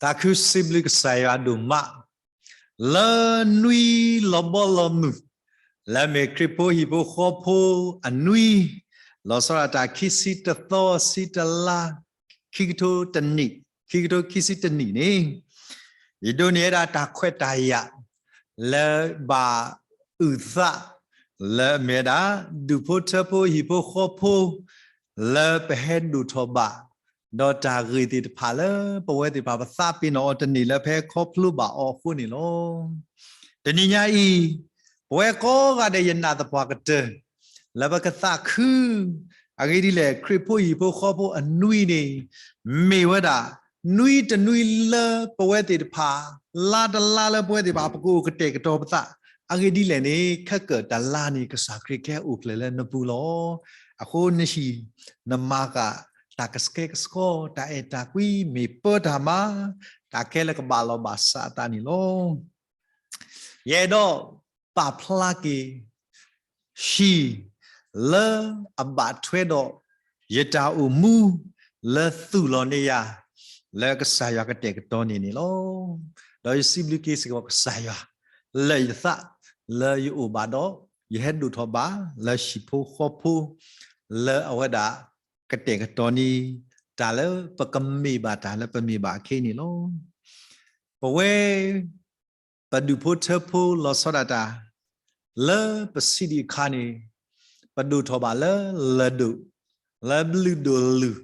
သးခုစံးဘျုးကစၢ်ယွၤဒိၣ်မး, လၢနွံလီၤဘီလီၤမုၢ်, လၢမ့ၢ်ခရံာ်ဖိဟံၣ်ဖိဃီဖိအနွံ, လီၤဆီဒၣ်တၢ်ခံဆံတသီဆံတလါ, ခံကထိတနံၣ်, ခံကထိခံဆံတနံၣ်န့ၣ်, ယဒိးန့ၢ်ဝဲဒၣ်တၢ်ခွဲးတၢ်ယာ် လၢဘၣ်အုၣ်သး လၢအမ့ၢ်ဝဲဒၣ် ဒူၣ်ဖိထၢဖိဟံၣ်ဖိဃီဖိ လၢပဟဲဒိၣ်ထီၣ်ဘၣ် ဒီးတၢ်ဂ့ၢ်သ့ၣ်တဖၣ်လၢပဝဲသ့ၣ်တဖၣ်ပသးပ့ၤနီၣ်အီၤတန့ၢ်လၢပဟဲခီဖျိဘၣ်အီၤအဃိန့ၣ်လီၤ. တနံၤညါအံၤ, ပဝဲကိးဂၤဒဲးယနာ်သပှၢ်ကတၢၢ် လၢပကသးခု အဂ့ၢ်ဒ်လဲၣ် ခရံာ်ဖိဟံၣ်ဖိဃီဖိအနွံန့ၣ် မ့ၢ်ဝဲဒၣ် နွံတနွံလၢပဝဲသ့ၣ်တဖၣ်, လါတလါလၢပဝဲသ့ၣ်တဖၣ် ပကအိၣ်ကတဲာ်ကတီၤပသး, အဂ့ၢ်ဒ်လဲၣ်န့ၣ် ခဲကၢၣ်တလါန့ၣ် ကစၢ်ခရံာ်ကဟဲအိၣ်ဖျဲၣ်လၢနပူၤလီၤ. အဃိနဟံၣ်နမၤဃာ် တၢ်ကဆှဲကဆှီ တၢ်အဲၣ်တၢ်ကွံ မ့ၢ်ပၢတၢ်မၤ, တၢ်ခဲလၢာ်ကဘၣ်လီၤဘၣ်စးအသးန့ၣ်လီၤ. ယအဲၣ်ဒိးပာ်ဖျါက့ၤ ဟံၣ်လၢအဘၣ်ထွဲဒီးယတၢ်အိၣ်မူ လၢသူၣ်လီၤန့ၢ်ယၤ လၢကစၢ်ယွၤကတဲာ်ကတီၤန့ၢ်န့ၣ်လီၤ. ဒီးယစံးဘျုးက့ၤစ့ၢ်ကီးကစၢ်ယွၤ လၢယသး လၢယအိၣ်ဘၣ်ဒီး ယဟဲဒိၣ်ထီၣ်ဘၣ် လၢဟံၣ်ဖိဃီဖိ လၢအဝဲဒၣ်ကတဲာ်ကတီၤန့ၢ် တၢ်လၢပကမ့ၢ်ဘၣ်တၢ်လၢပမ့ၢ်ဘၣ်အခ့န့ၣ်လီၤ. ပဝဲ ပဒူၣ်ဖိထၢဖိလီၤဆီဒၣ်တၢ် လၢပစံးဒံးအခါန့ၣ် ပဒိၣ်ထီၣ်ဘၣ်လၢလၢၢ်ဒိၣ် လၢဘျုးဒိၣ်လုၢ်,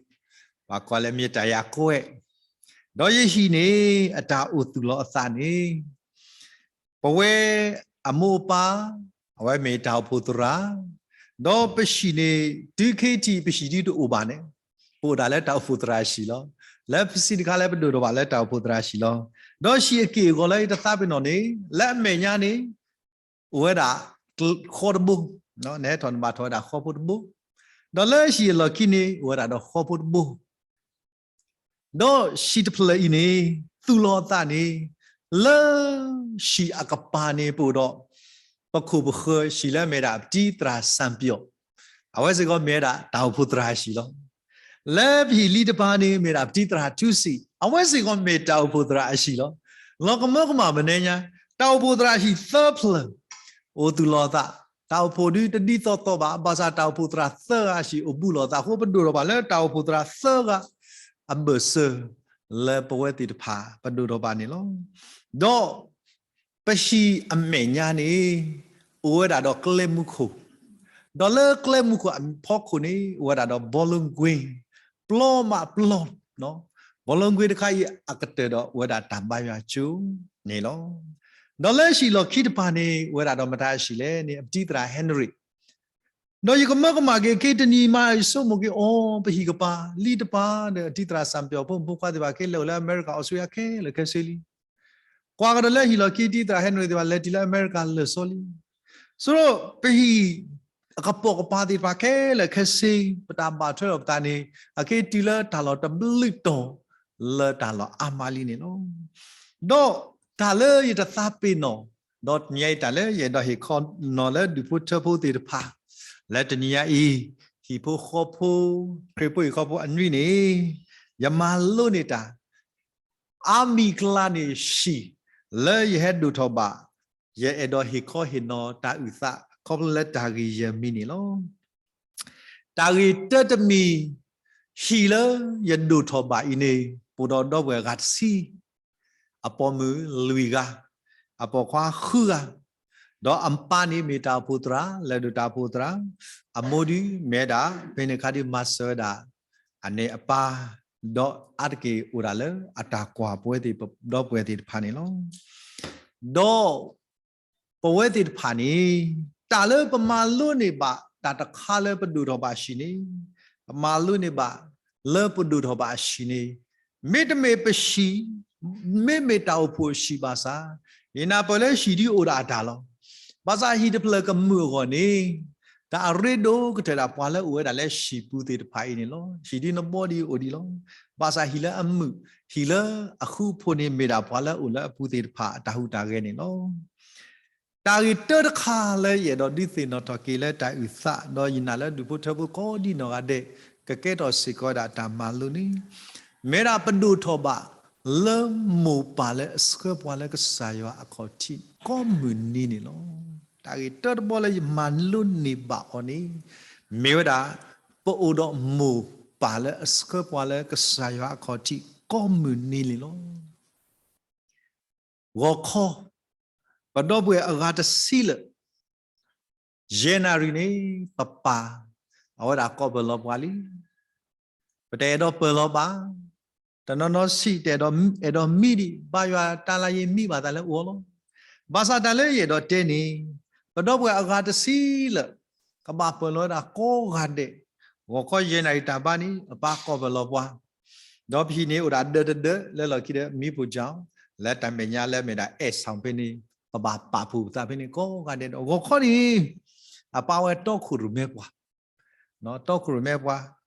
ပှၤကွၢ်လၢမ့ၢ်တၢ်ယၤကွဲး, ဒီးယဟံၣ်န့ၣ် အတၢ်အိၣ်သူၣ်လီၤအသးန့ၣ် ပဝဲအမိၢ်အပၢ် အဝဲမ့ၢ်တၢ်အိၣ်ဖှိၣ်သရၣ်, ဒီးပဟံၣ်န့ၣ် တုၤခဲအံၤထံး ပဟံၣ်ဒ်တအိၣ်ဘၣ်န့ၣ် ပအိၣ်ဒၣ်လၢတၢ်အိၣ်ဖှိၣ်သရၣ်အဟံၣ်လီၤ. လၢပစံးတခါလၢပဒိၣ်ထီၣ်ဘၣ်လၢတၢ်အိၣ်ဖှိၣ်သရၣ်အဟံၣ်လီၤ. ဒီးဟံၣ်အက့ၢ်အဂီၤလၢယတသးပ့ၤနီၣ်န့ၣ် လၢအမဲာ်ညါန့ၣ် အိၣ်ဝဲဒၣ်ဃီတဘိ, နဟဲထီၣ်နဘၣ်ထီၣ်ဝဲဒၣ်ဃီဖိတဘိ, ဒီးလၢဟံၣ်အလီၢ်ခံန့ၣ် အိၣ်ဝဲဒၣ်ဒီးဃီဖိတဘိ ဒီးဟံၣ်တဖျၢၣ်အံၤန့ၣ် သူၣ်လီၤအသးန့ၣ် လၢဟံၣ်အကပၤန့ၣ် ပအိၣ်ဒီး ပခိၣ်ပဃၢၤ ဟံၣ်လၢအမ့ၢ်ဒၣ်ပတံၤသရၣ်စၣ်ပၠီၣ်, အဝဲစ့ၢ်ကီးမ့ၢ်ဝဲဒၣ်တၢ်အိၣ်ဖှိၣ်သရၣ်အဟံၣ်လီၤ. လၢပဟံၣ်လံတပၤန့ၣ် မ့ၢ်ဒၣ်ပတံၤသရၣ်ထူစံး, အဝဲစ့ၢ်ကီးမ့ၢ်တၢ်အိၣ်ဖှိၣ်သရၣ်အဟံၣ်လီၤ. လီၤကမၢကမၣ်မဲာ်ညါ, တၢ်အိၣ်ဖှိၣ်သရၣ်ဟံၣ်သၢဖျၢၣ် အိၣ်သူၣ်လီၤအသး, တၢ်အိၣ်ဖှိၣ်ဒ်တဒ်သိးသိးဘၣ်, ဘၣ်ဆၣ်တၢ်အိၣ်ဖှိၣ်သရၣ်သၢဂၤအဟံၣ်အိၣ်ဘူးလိာ်သးအဃိ ပဒိၣ်ထီၣ်ဘၣ်လၢတၢ်အိၣ်ဖှိၣ်သရၣ်သၢဂၤ အဘၢၣ်စၢၤ လၢပဝဲသ့ၣ်တဖၣ် ပဒိၣ်ထီၣ်ဘၣ်န့ၣ်လီၤ. ဒီး ပဟံၣ်အမဲာ်ညါန့ၣ် အိၣ်ဝဲဒၣ်ဒီးကျဲမုၢ်ခိၣ်, ဒီးလၢကျဲမုၢ်ခိၣ်အဖီခိၣ်န့ၣ် အိၣ်ဝဲဒၣ်ဒီးဘီလုံးကွင်း, ပျီမးပျီ, ဘီလုံးကွင်းတခါအံၤ အကတၢၢ်ဒီးအိၣ်ဝဲဒၣ်တၢ်ဘါယွၤကၠိန့ၣ်လီၤ. ဒီးလၢဟံၣ်လီၢ်ခံတပၤန့ၣ် အိၣ်ဝဲဒၣ်ဒီးမတၤအဟံၣ်လဲၣ်န့ၣ် အပတံၤသရၣ်ဟဲနရံး ဒီးယကမၢကမၣ်က့ၤ ခဲတနံၤမး ယဆိကမိၣ်က့ၤ အိ ပဟံၣ်ကပၤ လံတပၤဒီး အတံၤသရၣ်စၣ်ပၠီၣ်ဖိမုၣ်ဖိခွါသ့ၣ်တဖၣ်ခဲလၢာ်အိၣ်လၢအမဲရကၤ အီစထြ့လယါခဲလၢာ်ခဲဆ့လံ. ကွၢ်ကဒီးလၢဟံၣ်လီၢ်ခံ တံၤသရၣ်ဟဲနရံးသ့ၣ်တဖၣ် လဲၤတုၤလၢအမဲရကၤလၢာ်စီလံ. ဆိ ပဟံၣ်အကပိာ်ကပၤသ့ၣ်တဖၣ်ခဲလၢာ်ခဲဆ့ ပတၢ်ဘၣ်ထွဲဒီးပသးန့ၣ် အက့ၤတုၤလၢတၢ်လီၢ်တဘျုးတီၤ လၢတၢ်လီၢ်အါမးလံန့ၣ်လီၤ. ဒီးတၢ်လၢယတသးပ့ၤနီၣ်, ဒီးတနံၤအံၤတၢ်လၢယအဲၣ်ဒိးဟ့ၣ်ခီနီၤလၢဒူၣ်ဖိထၢဖိသ့ၣ်တဖၣ် လၢတနံၤညါအံၤ ဟံၣ်ဖိဃီဖိ ခရံာ်ဖိဟံၣ်ဃီဖိအနွံန့ၣ် ယမၤလိန့ၢ်တၢ် အါမံၤကျါန့ၣ်ဟံၣ် လၢယဟဲဒိၣ်ထီၣ်ဘၣ် ယအဲၣ်ဒိးဟ့ၣ်ခီဟ့ၣ်နီၤတၢ်အုၣ်သး ခီဖျိလၢတၢ်ဂ့ၢ်ယဲၢ်မံၤန့ၣ်လီၤ. တၢ်ဂ့ၢ်တၢတမံၤ ဟံၣ်လၢယဒိၣ်ထီၣ်ဘၣ်အံၤန့ၣ် ပအိၣ်ဒီးဒီပုၢ်ဝဲၢ်ဂၤတဆံ အပိာ်မုၣ်လွံၢ်ဂၤ, အပိာ်ခွါဃုဂၤ, ဒီးအပၢ်န့ၣ်မ့ၢ်တၢ်အိၣ်ဖှိၣ်သရၣ် လဲၤဒိးတၢ်အိၣ်ဖှိၣ်သရၣ်, အမိၢ်ဒုးမ့ၢ်ဝဲဒၣ် ဖဲန့ၣ်အခါဒုးမၤစၢၤဝဲဒၣ် အန့ၣ်အပၢ်, ဒီးအါတက့ၢ်အိၣ်ဒၣ်လၢအတၢ်ကွၢ်ပဝဲသ့ၣ်ဒီပုၢ်ဝဲၢ်သ့ၣ်တဖၣ်န့ၣ်လီၤ. ဒီး ပဝဲသ့ၣ်တဖၣ်န့ၣ် တၢ်လၢပမၤလိန့ၢ်ဘၣ် တၢ်တခါလၢပဒိၣ်ထီၣ်ဘၣ်အဟံၣ်န့ၣ်, ပမၤလိန့ၢ်ဘၣ် လၢပဒိၣ်ထီၣ်ဘၣ်အဟံၣ်န့ၣ်, မ့တမ့ၢ်ပဟံၣ်, မ့မ့ၢ်တၢ်အိၣ်ဖှိၣ်အဟံၣ်ဘၣ်ဆၣ်, ယနၢ်ပၢၢ်လၢဟံၣ်ဒုးအိၣ်ဒၣ်အတၢ်လီၤ. ဘၣ်ဆၣ်ဟံၣ်တဖျၢၣ်ကမုာ်အဂီၢ်န့ၣ်, တၢ်အရ့ဒိၣ်ကတၢၢ်ဒၣ်ပှၤလၢအိၣ်ဝဲဒၣ်လၢဟံၣ်ပူၤသ့ၣ်တဖၣ်အံၤန့ၣ်လီၤ. ဟံၣ်ဒုးနဘီဒံးအိၣ်ဒံးလီၤ. ဘၣ်ဆၣ်ဟံၣ်လၢအမုာ်, ဟံၣ်လၢအဃူအဖိးန့ၣ် မ့ၢ်ဒၣ်ပှၤလၢအိၣ်လၢအပူၤသ့ၣ်တဖၣ်အတၢ်ဟူးတၢ်ဂဲၤန့ၣ်လီၤ. တၢ်ဂ့ၢ်တၢတခါလၢယအဲၣ်ဒိးဒုးသ့ၣ်နီၣ်ထီၣ်က့ၤလၢတၢ်အုၣ်သး ဒီးယနာ်လၢဒူၣ်ဖိထၢဖိကိးဒံနီၢ်ဂၤဒဲး ကကဲထီၣ်စ့ၢ်ကီးဝဲဒၣ်တၢ်မၤလိန့ၣ်, မ့ၢ်ဒၣ်ပဒိၣ်ထီၣ်ဘၣ် လၢမိၢ်ပၢ်လၢအဆှၢပှၤလၢကစၢ်ယွၤအခီၣ်ထံးကိးမုၢ်နံၤန့ၣ်လီၤ. တၢ်ဂ့ၢ်တၢတဘီလၢယမၤလိန့ၢ်ဘၣ်အီၤန့ၣ် မ့ၢ်ဝဲဒၣ် ပအိၣ်ဒီးမိၢ်ပၢ်လၢအဆှၢပှၤလၢကစၢ်ယွၤအခီၣ်ထံးကိးမုၢ်နံၤန့ၣ်လီၤ. ဂီၤခီ ပဒီပုၢ်ဝဲၢ်အဂၤတဆံလၢာ် ယဲၢ်နၣ်ရံၣ်န့ၣ် ပပၢ် အဝဲဒၣ်ကိးပၢၢ်လီၤပှၤလံ. ပတအဲၣ်ဒိးပၢၢ်လီၤဘၣ်. တနီၤနီၤဆံးတအဲၣ်ဒိး အဲၣ်ဒိးမံဒံး ဘါယွၤတၢ်လၢယမံဘၣ်သးလၢအအိၣ်လီၤ. ဘၣ်ဆၣ်တၢ်လၢယအဲၣ်ဒိးတဲန့ၣ် ပဒီပုၢ်ဝဲၢ်အဂၤတဆံလၢာ် ကဘၣ်ပၢၢ်လီၤဝဲဒၣ်ကိးဂၤဒဲး. ဂီၤခီယဲၢ်နၣ်ရံၣ်တၢ်ဘါန့ၣ် အပၢ်ကိးပၢၢ်လီၤပှၤ ဒီးပဟံၣ်န့ၣ်အိၣ်ဒၣ်ဒၢတဒၢလၢလီၢ်ခံဒီး မံပူၤကၠီ လၢတၢ်မဲာ်ညါလၢအမ့ၢ်ဒၣ် အဲၣ်ဆၣ်ဖဲန့ၣ် ပဘၣ်ပာ်ဖှိၣ်ပသးဖဲန့ၣ်ကိးဂၤဒဲးဒီး ဂီၤခီန့ၣ် အပၢ်ဝဲတီခိၣ်ရိၣ်မဲပှၤ တီခိၣ်ရိၣ်မဲပှၤ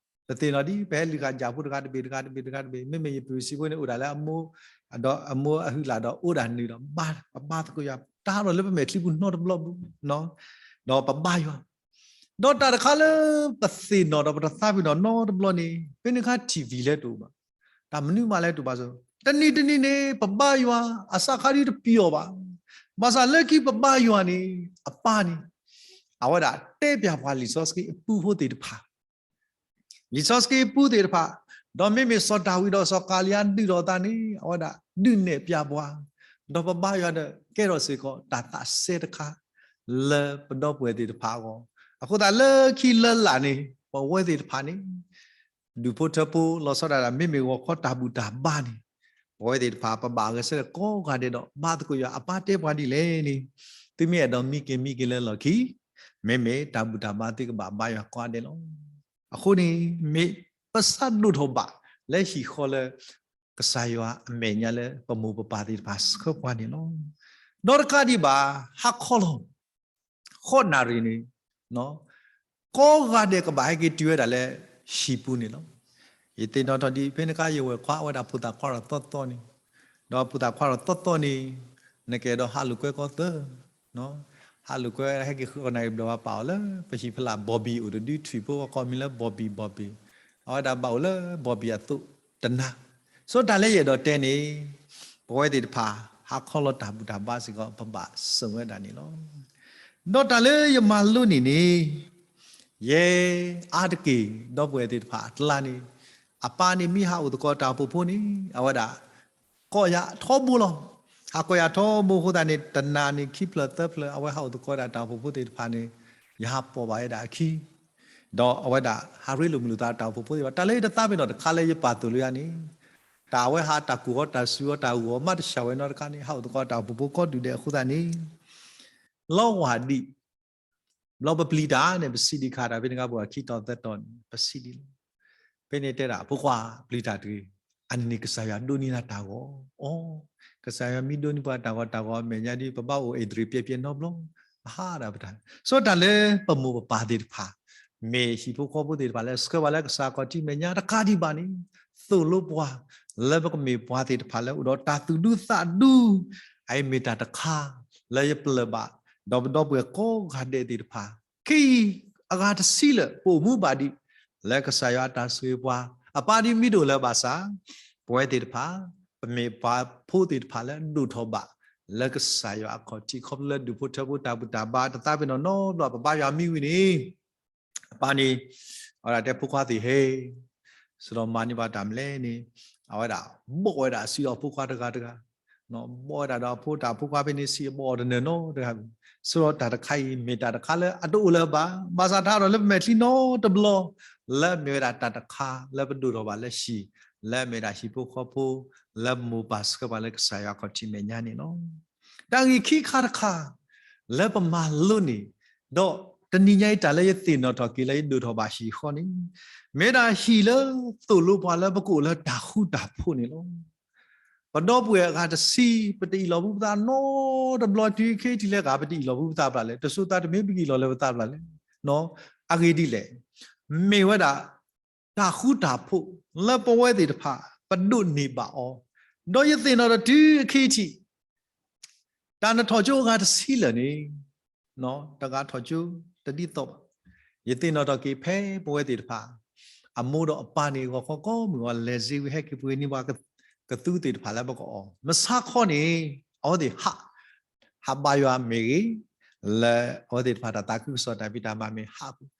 ပသ့ၣ်နီၣ်ဒ် ပဟဲလုၢ်ဃာ်ကၠၣ်ဖိတဂၤတဘ့ၣ်တဂၤတဘ့ၣ်တဂၤတဘ့ၣ် မ့မ့ၢ်ယပုၢ်စံဖိန့ၣ် အိၣ်ဒၣ်လၢအမိၢ် ဒီးအမိၢ်အဟုလၢ်ဒီး အိၣ်ဒၣ်နုာ်ဒီး ပဘါသကိးယွၤ တၢ်ဒီးလၢပမဲာ်ချံပူၤနီတဘျီပူၤ ဒီးပဘါယွၤ ဒီးတၢ်တခါလၢပသ့ၣ်နီၣ်ဒီးပတသးပ့ၤနီၣ်နီတဘျီန့ၣ် ဖဲန့ၣ်အခါ ထံၣ်ဝံၤ လၢတအိၣ်ဘၣ်, တၢ်မနုၤမးလၢတအိၣ်ဘၣ်စ့ၢ်, တနံၤတနံၤန့ၣ် ပဘါယွၤ အစးခါဒ်တပျီၢ်ဘၣ်. ဘၣ်ဆၣ်လၢခံပဘါယွၤန့ၣ် အပၢ်န့ၣ် အဝဲဒၣ်တဲပၠးပှၤလံာ်စီဆှံအပူဖိသ့ၣ်တဖၣ် လံာ်စီဆှံပူသ့ၣ်တဖၣ်, ဒီးမ့မ့ၢ်စီၤဒၤဝံးဒီးစီၤကၤလံယါဒုၣ်ထီၣ်အသးန့ၣ် အဝဲဒၣ်ဒုးနဲၣ်ပၠးပှၤ, ဒီးပဘါယွၤဒီးကဲထီၣ်စ့ၢ်ကီးတၢ်သးစဲတခါ လၢပဒီပုၢ်ဝဲၢ်သ့ၣ်တဖၣ်အဂီၢ်, အဃိသတးလၢခံလၢလာ်န့ၣ် ပဝဲသ့ၣ်တဖၣ်န့ၣ် ဒူၣ်ဖိထၢဖိလီၤဆီဒၣ်တၢ် မ့မ့ၢ်ဂီၤခီတၢ်ဘူၣ်တၢ်ဘါန့ၣ် ပဝဲသ့ၣ်တဖၣ် ပဘၣ်ဂဲၤဆၢထၢၣ်ကိးဂၤဒဲးဒီး ဘါသကိးယွၤ အပၢ်တဲပှၤဒ်လဲၣ်န့ၣ်, သုမ့ၢ်အဲၣ်ဒိးမံက့ၤမံက့ၤလၢလီၢ်ခံ, မ့မ့ၢ်တၢ်ဘူၣ်တၢ်ဘါသုကဘၣ်ဘါယွၤကိးဂၤဒဲးလီၤ. အဃိန့ၣ် မ့ၢ်ပစးဒိၣ်ထီၣ်ဘၣ်လၢဟံၣ်ဃီလၢ ကစၢ်ယွၤအမဲာ်ညါလၢပမိၢ်ပပၢ်သ့ၣ်တဖၣ်ဆှၢပှၤန့ၣ်လီၤ. ဒီးတကးဒံးဘၣ် ဟါခီလီၤ ဃိးနၣ်ရံၣ်န့ၣ် ကိးဂၤဒဲးကဘၣ်ဟဲက့ၤတုၤဝဲဒၣ်လၢဟံၣ်ပူၤန့ၣ်လီၤ. ယသ့ၣ်နီၣ်ထီၣ်ဒ်ဖဲန့ၣ်အခါ ယဝဲၢ်ခွါအဝဲဒၣ်ဖိသၣ်ခွါထီၣ်သီသီန့ၣ်, ဒီးဖိသၣ်ခွါထီၣ်သီသီန့ၣ် နကအဲၣ်ဒိးဟးလိာ်ကွဲကီသၢ, ဟးလိာ်ကွဲဟဲက့ၤဃုနၣ်ရံၣ်ဘျီဝဲပာ်အီၤလၢ ပဟံၣ်ဖီလာ် ဘီဘံၣ်အိၣ်တဒု ထွံၣ်ဖိဝဲကိးမံၤလၢ ဘီဘံၣ် ဘီဘံၣ်, အဝဲဒၣ်ဘၣ်အိၣ်လၢ ဘီဘံၣ်အသိးတနၤ. ဆိတၢ်လၢယအဲၣ်ဒိးတဲန့ၣ် ပဝဲသ့ၣ်တဖၣ် ဟါခီလီၤတၢ်ဘူၣ်တၢ်ဘါစ့ၢ်ကီး ပဘၣ်စၢၤဝဲဒၣ်န့ၣ်လီၤ. ဒီးတၢ်လၢယမၤလိန့ၢ်န့ၣ် ယဲအါတက့ၢ် ဒီပုၢ်ဝဲၢ်သ့ၣ်တဖၣ်အကျါန့ၣ် အပၢ်န့ၣ်မ့ၢ်ဟးအိၣ်သကိးတၢ်အိၣ်ဖှိၣ်ဖိန့ၣ် အဝဲဒၣ် ကိးယၤထီဘိလီၤ. ဟးကိးယၤထီဘိအဃိသတးန့ၣ် တနၤန့ၣ် ခံဖျၢၣ်သၢဖျၢၣ် အဝဲဟးအိၣ်သကိးဒၣ်တၢ်အိၣ်ဖှိၣ်ဖိသ့ၣ်တဖၣ်န့ၣ် ယဟးပိာ်ဘၣ်ဝဲဒၣ်အခံ ဒီးအဝဲဒၣ်ဟးရ့လိာ်မုာ်လိာ်သးတၢ်အိၣ်ဖှိၣ်ဖိသ့ၣ်တဖၣ် တၢ်လၢယတသးပ့ၤနီၣ်တခါလၢယပာ်သိၣ်လၢယၤန့ၣ် တၢ်အဝဲဟးတၢ်ကူၣ်အီၤတၢ်စူၤအီၤတၢ်ဂီၤမးတဆှၢဝဲနီတခါန့ၣ် ဟးအိၣ်သကိးတၢ်အိၣ်ဖှိၣ်ဖိကိးဒူၣ်ဒဲးအဃိသတးန့ၣ် လီၤဝၤဒံး ဘျီပပျံၤတၢ်န့ၣ် ပစံးဒံးခါတၢ်ဖဲန့ၣ်အခါ ပှၤခံတီၤသၢတီၤန့ၣ် ပစံးဒံးလီၤ. ဖဲန့ၣ်တဲဒၣ် ဖိခွါပျံၤတၢ်တဂ့ၤ, အန့ၣ်ကစၢ်ယွၤဒိးန့ၢ်နၤတၢ်ဂီၤ, အီ, ကစၢ်ယွၤမ့ၢ်ဒိးန့ၢ်ပှၤတၢ်ဂီၤ တၢ်ဂီၤအမဲာ်ညါဒ် ပဘၣ်အိၣ်အဲၣ်တရံးပျဲပျဲနီတဘျီ, အဟးဒၣ်ပတၢ်, ဆိတၢ်လၢပမိၢ်ပပၢ်သ့ၣ်တဖၣ် မ့ၢ်ဟံၣ်ဖိဃီဖိသ့ၣ်တဖၣ်လၢဆှၢပှၤလၢကစၢ်ခီၣ်ထံးမဲာ်ညါတကးဒံးဘၣ်န့ၣ် သိၣ်လိပှၤ လၢပကမ့ၢ်ပှၤသ့ၣ်တဖၣ်လၢအိၣ်ဒီးတၢ်သူၣ်ဒူသးဒူ, အအံၤမ့ၢ်တၢ်တခါ လၢယပျၢ်ဘၣ် ဒီးပဒီပုၢ်ဝဲၢ်ကိးဂၤဒဲးသ့ၣ်တဖၣ် ခံအဂၤတဆံလၢပအိၣ်မူဘၣ်ဒံး လၢကစၢ်ယွၤအတၢ်ဆိၣ်ဂ့ၤပှၤ အပၢ်ဒ်မ့ၢ်တအိၣ်လၢၤဘၣ်ဆၣ် ပဝဲသ့ၣ်တဖၣ် ပမ့ၢ်ပှၤဖိသ့ၣ်တဖၣ်လၢဒိၣ်ထီၣ်ဘၣ် လၢကစၢ်ယွၤအခီၣ်ထံး ခီဖျိလၢဒူၣ်ဖိထၢဖိတၢ်ဘူၣ်တၢ်ဘါ တသးပ့ၤနီၣ်နီတဘျီ ပဘါယွၤမံဝံၤန့ၣ် အပၢ်န့ၣ် အဝဲဒၣ်တဲဖိခွါသ့ၣ်ဧၢ, စးထီၣ်မၤန့ၢ်ဘၣ်တၢ်မနုၤလဲၣ်န့ၣ် အဝဲဒၣ်ဘီၣ်ဝဲဒၣ်စံးဒီးဖိခွါတဂၤတဂၤ, ဘီၣ်ဝဲဒၣ်ဒီးအဖိတၢ်ဖိခွါဖဲန့ၣ် စံးအဘီၣ်အီၤတနၢၤနီတဂၤ, စးထီၣ်တၢ်တခါအံၤ မ့ၢ်တၢ်တခါလၢအတအိၣ်လၢၤဘၣ်, ဘၣ်ဆၣ်တဟးထီၣ်လၢပမဲာ်ချံနီတဘျီ လၢအမ့ၢ်ဝဲဒၣ်တၢ်တခါလၢပဒိၣ်ထီၣ်ဘၣ်လၢဟံၣ်, လၢအမ့ၢ်ဒၣ်ဟံၣ်ဖိဃီဖိ လၢမိၢ်ပၢ်ဆှၢပှၤလၢကစၢ်ယွၤခီၣ်ထံးမဲာ်ညါန့ၣ်လီၤ. တၢ်ဂ့ၢ်ခံခါတခါ လၢပမၤလိန့ၢ်, ဒီးတနံၤညါအံၤတၢ်လၢယသ့ၣ်နီၣ်ထီၣ်က့ၤလၢယဒိၣ်ထီၣ်ဘၣ်ဟံၣ်ဃီန့ၣ်, မ့ၢ်ဒၣ်ဟံၣ်လၢသိၣ်လိပှၤလၢပကအိၣ်လၢတၢ်ဃူတၢ်ဖိးန့ၣ်လီၤ. ပဒီပုၢ်ဝဲၢ်အဂၤတဆံ ပတအ့ၣ်လိာ်ဘၣ်ပသးနီတဘျီတုၤခဲအံၤထံးလဲၣ်ဂ့ၤ ပတအ့ၣ်လိာ်ဘၣ်ပသးဘၣ်လဲၣ်, တစိၤသးတမ့ၢ်ပက့ၤလီၤလၢပသးဘၣ်လဲၣ်, အဂ့ၢ်ဒ်လဲၣ်, မ့ၢ်ဝဲဒၣ် တၢ်ဃူတၢ်ဖိး လၢပဝဲသ့ၣ်တဖၣ် ပဒိးန့ၢ်ဘၣ်အီၤ, ဒီးယသ့ၣ်နီၣ်ဒီးတုၤအခဲအံၤထံး တၢ်နထီၣ်ကၠိအဂၤတဆံလၢာ်န့ၣ်, တဂၤထီၣ်ကၠိတဒ်သိးဘၣ်. ယသ့ၣ်နီၣ်ထီၣ်က့ၤဖဲပဝဲသ့ၣ်တဖၣ် အမိၢ်ဒီးအပၢ်န့ၣ် ဂီၤခီကိးမုၢ်ဂီၤ လဲၤစ့ဝံၤဟဲက့ၤပှ့ၤန့ၢ်ပှၤက ကသူသ့ၣ်တဖၣ်လၢပကအီၣ် မုၢ်ဆါခီန့ၣ် အဝဲသ့ၣ်ဟး ဟးဘါယွၤမ့ၢ်ဂ့ၤ, လၢအဝဲသ့ၣ်တဖၣ်တၢ်သးခုကစီၣ်တၢ်ဖံးတၢ်မၤမ့ၢ်ဟးပူၤ,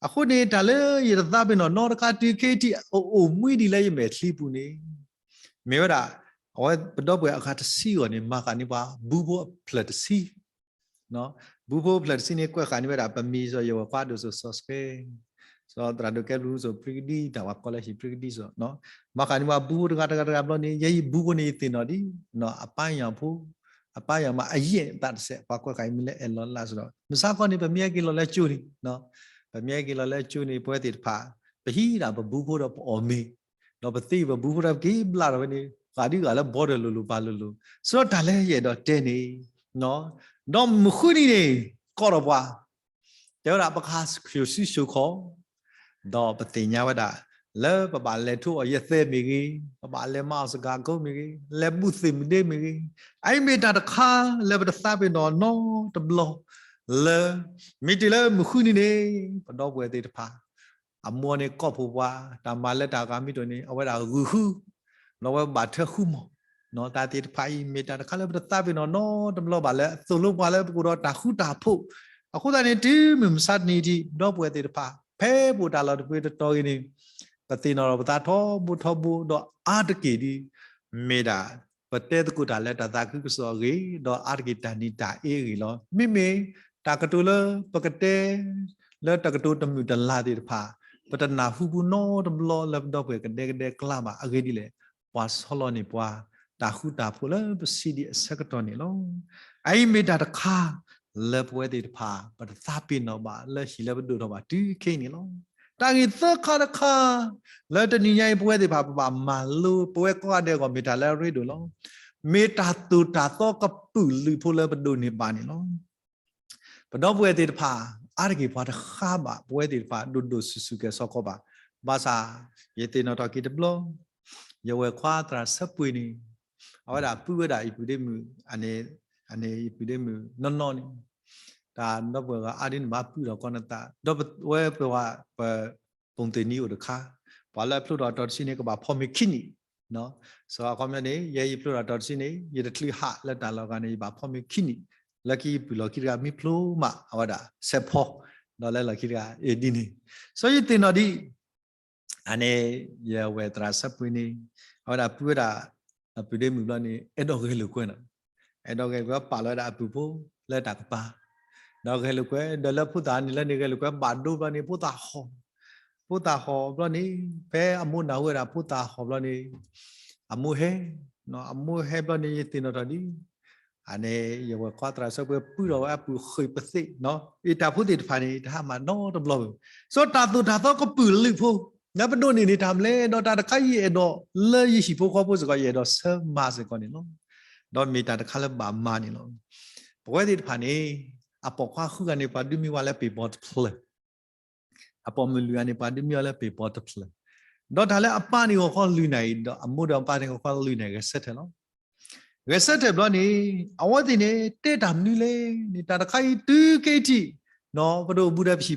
အဃိန့ၣ် တၢ်လၢယတသးပ့ၤနီၣ်နီတခါတုၤခဲအံၤထံး အအိၣ်မှံဒ်လဲၣ်ယမဲာ်ချံပူၤန့ၣ် မ့ၢ်ဝဲဒၣ် အဝဲပဒီပုၢ်ဝဲၢ်အခါတဆံအဂီၢ်န့ၣ် မၤဃာ်န့ၢ်ပှၤ ဘူးဖိအဖျၢၣ်တဆံ ဘူးဖိအဖျၢၣ်တဆံန့ၣ် ကွဲးဃာ်န့ၢ်ဝဲဒၣ် ပမံၤစီၤယဝဲၢ်ခွါဒိၣ်စိၤစီၤဆှဲ စီၤသရၣ်ဒိၣ်ကဲဘျုးမူစိၤပြံကဒံ တၢ်ဝဲကိးလၢဟံၣ်ပြံကဒံစိၤ, မၤဃာ်န့ၢ်ပှၤဘူးဖိတဂၤတဂၤတဂၤဘျီန့ၣ် ယဲယဘူးဖိန့ၣ်ယသ့ၣ်နီၣ်ဒံး အပၢ်ယၢ်ဖိ အပၢ်ယၢ်မးအယဲၢ်သးတစဲး ပှၤကွဲးဃာ်အံၤမ့ၢ်လၢအဲၣ်လီၤလးစ့ၢ်ဒီး မုၢ်ဆါခီန့ၣ် ပမ့ၢ်ဟဲက့ၤလီၤလၢကၠိန့ၣ် ပမ့ၢ်ဟဲက့ၤလီၤလၢကၠိန့ၣ် ပဝဲသ့ၣ်တဖၣ် ပဟံးဒၣ်ပဘူးဖိဒီးပအီၣ်မ့ၤ ဒီးပသ့ပဘူးဖိဒီးပက့ၤဘျးထီၣ်ဝဲန့ၣ် ဂာ်ဒ်ဂာ်လၢဘီဒီးလိၤလိၤပာ်လိၤလိၤ, ဆိုတော့ တၢ်လၢယအဲၣ်ဒိးတဲန့ၣ် ဒီးမုၢ်ဃုနံၤန့ၣ် ကိးထီၣ်ပှၤ တဲဝဲဒၣ်ပကဟးဆှိၣ်ဆှံဆှိၣ်ခီၣ်, ဒီးပသ့ၣ်ညါဝဲဒၣ် လၢပဘၣ်လဲၤထိအီၣ်ယဲၢ်သဲမ့ၢ်ဂ့ၤ, ပဘၣ်လဲၤမၤအီၣ်စကၤကိမ့ၢ်ဂ့ၤ, လဲၤဘူၣ်သ့ၣ်မုၣ်ဒ့မ့ၢ်ဂ့ၤ, အအံၤမ့ၢ်တၢ်တခါလၢပတသးပ့ၤနီၣ်နီတဘျီ လၢ မ့ၢ်တုၤလၢမုၢ်ဃုနံၤန့ၣ် ပဒီပုၢ်ဝဲၢ်သ့ၣ်တဖၣ် အမိၢ်န့ၣ်ကိးဖှိၣ်ပှၤ တၢ်မၤလၢတၢ်ဂၤမ့ၢ်တအိၣ်န့ၣ် အဝဲဒၣ်ဂုာ်ဃု လီၤဝဲဘၣ်ထွဲဃုမီၢ်, တၢ်သ့ၣ်တဖၣ်အံၤ မ့ၢ်တၢ်တခါလၢပတသးပ့ၤနီၣ်နီတဘျီဘၣ်လၢ အသိၣ်လိပှၤလၢပကအိၣ်ဒီးတၢ်ဃူတၢ်ဖိး, အဃိသတးန့ၣ် တုၤမုၢ်မဆါတနံၤအံၤ ပဒီပုၢ်ဝဲၢ်သ့ၣ်တဖၣ် ဖဲပအိၣ်တၢ်လီၢ်တပှဲၤတတီၤဂ့ၤန့ၣ် ပသ့ၣ်နီၣ်ထီၣ်ပသးထီဘိထီဘိ ဒီးအါတက့ၢ်ဒ် မ့ၢ်ဒၣ် ပတဲသကိးတၢ်လၢတၢ်သးခုကစီၣ်အဂ့ၢ် ဒီးအါတက့ၢ်တၢ်နံၤတၢ်အ့အဂ့ၢ်လီၤ. မ့မ့ၢ်တၢ်ကတိၤလၢပကတဲ လၢတၢ်ကတိၤတမုာ်တလၤသ့ၣ်တဖၣ် ပတနၢ်ဟူပူၤနီတဘျီလၢပဒီပုၢ်ဝဲၢ်ကဒဲကဒဲကျါဘၣ်. အဂ့ၢ်ဒ်လဲၣ်, ပှၤဆီလီၤန့ၢ်ပှၤ တၢ်ဃူတၢ်ဖိးလၢပဆံးဒံးအဆၢကတီၢ်န့ၣ်လီၤ. အအံၤမ့ၢ်တၢ်တခါ လၢပဝဲသ့ၣ်တဖၣ် ပတသးပ့ၤနီၣ်ဘၣ်လၢဟံၣ်လၢပဒိၣ်ထီၣ်ဘၣ်တုၤခဲအံၤန့ၣ်လီၤ. တၢ်ဂ့ၢ်သၢခါတခါ လၢတနံၤညါအံၤ ပဝဲသ့ၣ်တဖၣ် ပဘၣ်မၤလိ ပဝဲကိးဂၤဒဲးအဂီၢ် မ့ၢ်တၢ်လၢအရ့ဒိၣ်လီၤ. မ့ၢ်တၢ်သိၣ်တၢ်သီကပုာ်လုးဖိလၢပဒိးန့ၢ်ဘၣ်န့ၣ်လီၤ. ပဒီပုၢ်ဝဲၢ်သ့ၣ်တဖၣ် အါတက့ၢ်ပှၤတဃါဘၣ် ပဝဲသ့ၣ်တဖၣ် ဒိၣ်ဒိၣ်ဆူၣ်ဆူၣ်ကဲၤစီကီးဘၣ်. ဘၣ်ဆၣ် ယသ့ၣ်နီၣ်ထီၣ်က့ၤတဘျီ ယဝဲၢ်ခွါသရၣ်ဆၢပှ့ၤန့ၣ် အဝဲဒၣ်ပုၢ်ဝဲဒၣ်ယပုၢ်ဒ့မုၣ် အန့ၣ် ယပုၢ်ဒ့မုၣ်နီၢ်နီၢ်န့ၣ် တၢ်ဒီပုၢ်ဝဲၢ်ဂၤအါဒ်န့ၣ် ဘၣ်ပုၢ်ထီၣ်ကီးနသး ဒီးပဝဲပဝဲ ပ ပိၣ်သ့ၣ်နံၤအိၣ်တခါ ပှၤလၢအဖျိထီၣ်အတီၤတဆံန့ၣ် ကဘၣ်ဖီမ့ၤခံနံၣ် စီၤအခီပညီန့ၣ် ယဲယဖျိထီၣ်အတီၤတဆံန့ၣ် ယတချုးဟးလၢတၢ်လီၢ်ဂၤန့ၣ် ယဘၣ်ဖီမ့ၤခံနံၣ် လၢခံယပုၢ်လီၢ်ခံတဂၤမ့ၢ်ဖျိမး အဝဲဒၣ်ဆဲးဖီ ဒီးလၢလီၢ်ခံတဂၤအံၤဒ်န့ၣ် စီၤယသ့ၣ်နီၣ်ဒ် အန့ၣ် ယဝဲၢ်သရၣ်ဆၢပှ့ၤန့ၣ် အဝဲဒၣ်ပုၢ်ဝဲဒၣ် အပုၢ်ဒ့မုၣ်ဘျီန့ၣ် အဲၣ်ဒိးဂဲၤလိာ်ကွဲနီၤ အဲၣ်ဒိးဂဲၤလိာ်ကွဲ ပာ်လီၤဝဲဒၣ်အပုၢ်ဖိလၢတၢ်ကပၤ ဒီးဂဲၤလိာ်ကွဲ ဒီးလၢဖိသၣ်န့ၣ်လၢန့ၣ် ဂဲၤလိာ်ကွဲဘၣ်ဒိဘျီန့ၣ် ဖိသၣ်ဟီၣ် ဖိသၣ်ဟီၣ်ဘျီန့ၣ် ဖဲအမိၢ်နၢ်ဟူဝဲဒၣ်ဖိသၣ်ဟီၣ်ဘျီန့ၣ် အမိၢ်ဟဲ အမိၢ်ဟဲဘျီန့ၣ် ယသ့ၣ်နီၣ်ထီၣ်ဒ် အန့ၣ် ယဝဲၢ်ခွါသရၣ်ဆၢပှ့ၤပုၢ်ထီၣ်ဝဲအပုၢ်ဃ့ၢ်ပသ့ၣ် အံၤတၢ်ဖိသ့ၣ်တဖၣ်န့ၣ် တဟါမၢ်နီတဘျီဘၣ် စီၤတၢ်သိၣ်တၢ်သီကပုာ်လုးဖိ လၢပဒိးန့ၢ်န့ၣ်တၢ်မနုၤလဲၣ် ဒီးတၢ်တခါအံၤယအဲၣ်ဒိးလၢယဟံၣ်ဖိဃီဖိစ့ၢ်ကီး ယအဲၣ်ဒိးဆၢမၤစ့ၢ်ကီးန့ၣ်လီၤ. ဒီးမ့ၢ်တၢ်တခါလၢဘၣ်မၤန့ၣ်လီၤ. ပဝဲသ့ၣ်တဖၣ်န့ၣ် အပိာ်ခွါဃုဂၤန့ၣ် ပှၤဒုးမံဝဲလၢပ့ၢ်ဘီတဖျၢၣ် အပိာ်မုၣ်လွံၢ်ဂၤန့ၣ် ပှၤဒုးမံဝဲလၢပ့ၢ်ဘီတဖျၢၣ် ဒီးတၢ်လၢအပၢ်န့ၣ်ဂီၤခီလွံၢ်နၣ်ရံၣ် ဒီးအမိၢ်ဒီးအပၢ်န့ၣ်ဂီၤခီလွံၢ်နၣ်ရံၣ် ဂဲၤဆၢထၢၣ်လီၤ. ဂဲၤဆၢထၢၣ်ဘျီန့ၣ် အဝဲသ့ၣ်န့ၣ် တဲတၢ်မနုၤလဲၣ်န့ၣ် တၢ်တခါအံၤတုၤခဲအံၤထံး ပဒိးဘူးဒီးပဟံၣ်ပဃီ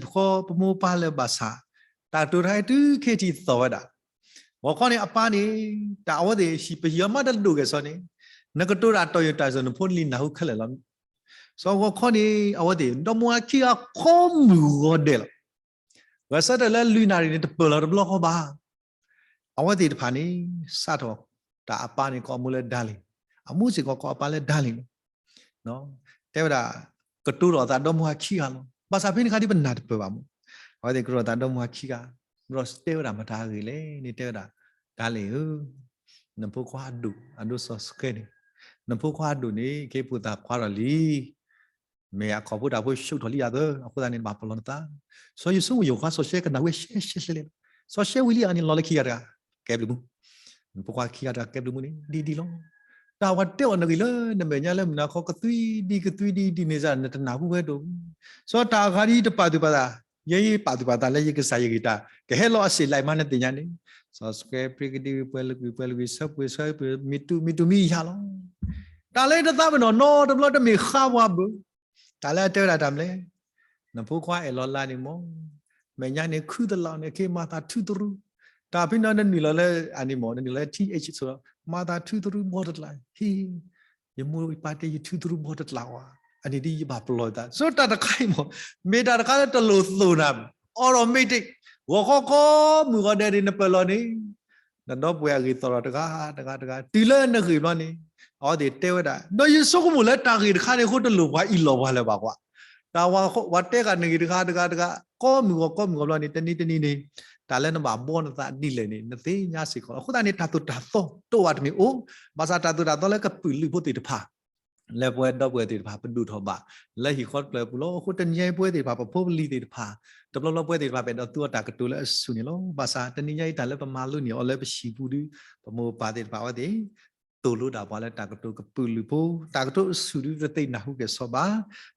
ပမိၢ်ပၢ်လၢၤဘၣ်ဆၣ် တၢ်ကတိၤတခါအံၤတုၤခဲအံၤထံးသီၣ်ဝဲဒၣ် ဂီၤခီန့ၣ်အပၢ်န့ၣ် တၢ်အဝဲသ့ၣ်ဟံၣ်ပယီၤမးတဒိၣ်ဂဲၤဆၢန့ၣ် နကတိၤတၢ်တီၢ်ယိာ်တၢ်စၢၤ နဖိနလံၤနၢ်ဟူခဲလၢာ်လီၤ. စီၤဂီၤခီန့ၣ် အဝဲသ့ၣ် ဒီမါဝၤခံဂၤ ကိးမုၢ်ဂီၤဒဲးလီၤ. ဂဲၤဆၢထၢၣ်လၢလွံၢ်နၣ်ရံၣ်န့ၣ် တပၢၢ်လီၤတဘျီဃီဘၣ်. အဝဲသ့ၣ်တဖၣ်န့ၣ် စးထီၣ်တၢ်အပၢ်န့ၣ်ကိးအမိၢ်လၢ darling အမိၢ်စ့ၢ်ကီးကိးအပၢ်လၢ darling လီၤ. တဲဝဲဒၣ် ကတိၤထီၣ်အသးဒီမါဝၤခံဂၤလီၤ. ဘၣ်ဆၣ်ဖဲန့ၣ်ခါဒ်ပနၢ်တပၢၢ်ဘၣ်မး အဝဲသ့ၣ်ကတိၤထီၣ်အသးဒီမါဝၤခံဂၤ ဒီးတဲဝဲဒၣ်မတၤအဂ့ၢ်လဲၣ်န့ၣ် တဲဝဲဒၣ် darling ဧၢ နဖိခွါအဒိၣ် အဒိၣ်စီၤစကဲန့ၣ် နဖိခွါအဒိၣ်န့ၣ် ကဲဖိသၣ်ခွါဒီးလံ မ့ၢ်အခီၣ်ဖိတၢ်ဖိဆူးထီၣ်လံယၤသၢ အဃိသတးန့ၣ် ဘၣ်ပလီၢ်နသး စီၤယိၤဆိမိၣ်ယိၤခွါစီၤရှဲကနၣ်ဝဲရှဲရှဲရှဲလဲၣ် စီၤရှဲဝံၤလံအန့ၣ် လီၤလၢခံဂၤတဂၤ ကဲဘျုးမူ နဖိခွါခံဂၤတဂၤကဲဘျုးမူန့ၣ် ဒ်ဒ်လီၤ. တၢ်ဝဲတဲအီၤနဂ့ၢ်လၢနမဲာ်ညါလၢမုၢ်နၤခီ ကသွံဒ်ကသွံဒ်ဒ်န့ၣ်စ့ၢ် နတနၢ်ဟူဝဲဒိၣ်မး စီၤတၢ်အဂၤဒ်တပာ်သူၣ်ပာ်သး ယဲယပာ်သူၣ်ပာ်သးလၢယကစၢ်ယဂ့ၢ်တၢ် ကဟဲလီၤအစ့ၣ်လၢမးနသ့ၣ်ညါန့ၣ် စီၤစကဲပြံကဒံ ပှဲၤလၢကွံာ် ပှဲၤလၢကွံာ် ဆၢပှ့ၤ ဆၢပှ့ၤ မ့ၢ်တူၢ်မ့ၢ်တူၢ်မ့ၢ်ယၤလီၤ. တၢ်လၢတသးပ့ၤနီၣ်နီတဘျီတမ့ၢ်ဃါပှၤဘၣ် တၢ်လၢအတဲဝဲဒၣ်တၢ်မနုၤလဲၣ် နဖိခွါအဲၣ်လီၤလးန့ၣ်မး မဲာ်ညါန့ၣ်ခုသလးန့ၣ် က့ၤမၤသးထုတရူး တၢ်ဖဲန့ၣ်နနုာ်လီၤလၢ အန့ၣ်မ့ၢ် နနုာ်လီၤလၢ ထံၣ်အ့ၣ်ဆိးဒီး မၤသးထုသရူးဘီတကျး, ဟ့ၣ် ယမိၢ်ယပၢ်တဲယထုသရူးဘီတကျးဝဲ, အန့ၣ်ဒ်ယဘၣ်ပလီၢ်သး ဆိတၢ်တခါအံၤမ့ၢ် မ့ၢ်တၢ်တခါလၢတလိၣ်သိၣ်နၤ automatic ဂီၤခီကိးမုၢ်ဂီၤဒဲးန့ၣ် နပၢၢ်လီၤန့ၣ် နဒီပုၢ်ဝဲၢ်အဂ့ၢ်သီၣ်ထီၣ်တဂၤတဂၤတဂၤ တုၤလၢနဂ့ၢ်ဘျီန့ၣ် အဝဲသ့ၣ်တဲဝဲဒၣ် ဒီးယဆိကမိၣ်လၢတၢ်ဂ့ၢ်တခါန့ၣ်အဃိ တလိၣ်ပှၤအံးလီၤပှၤလၢၤဘၣ်ကွၢ်, တၢ်ဝဲ ပှၤတဲဃာ်နဂ့ၢ်တဂၤတဂၤတဂၤ ကိးမုၢ်ဂီၤကိးမုၢ်ဂီၤဘျီန့ၣ် တနံၤတနံၤန့ၣ် တၢ်လၢနဘၣ်ဘှီနသးဒ်လဲၣ်န့ၣ် နသ့ၣ်ညါစ့ၢ်ကီးလီၤ. အဃိသတးန့ၣ် တၢ်သိၣ်တၢ်သီတအိၣ်ဘၣ်တမံၤအိၣ်, ဘၣ်ဆၣ်တၢ်သိၣ်တၢ်သီလၢကပုာ်လုးဖိသ့ၣ်တဖၣ် လၢပဝဲဒီပုၢ်ဝဲၢ်သ့ၣ်တဖၣ် ပဒိၣ်ထီၣ်ဘၣ် လၢဟံၣ်ဃီတဖျၢၣ်အပူၤလီၤ. အဃိတနံၤညါအံၤ ပဝဲသ့ၣ်တဖၣ် ပဖိပလံၤသ့ၣ်တဖၣ် တဘျီဘျီပဝဲသ့ၣ်တဖၣ် ပအဲၣ်ဒိးသူအီၤတၢ်ကတိၤလၢအဆူၣ်န့ၣ်လီၤ. ဘၣ်ဆၣ်တနံၤညါအံၤ တၢ်လၢပမၤလိန့ၢ်အီၤလၢပဟံၣ်ပူၤဒီး ပမိၢ်ပပၢ်သ့ၣ်တဖၣ်အဝဲသ့ၣ် သိၣ်လိဒၣ်ပှၤလၢတၢ်ကတိၤကပုာ်လုးဖိ, တၢ်ကတိၤအဆူၣ်ဒုတသ့ၣ်နၢ်ဟူက့ၤစီၤဘၣ်,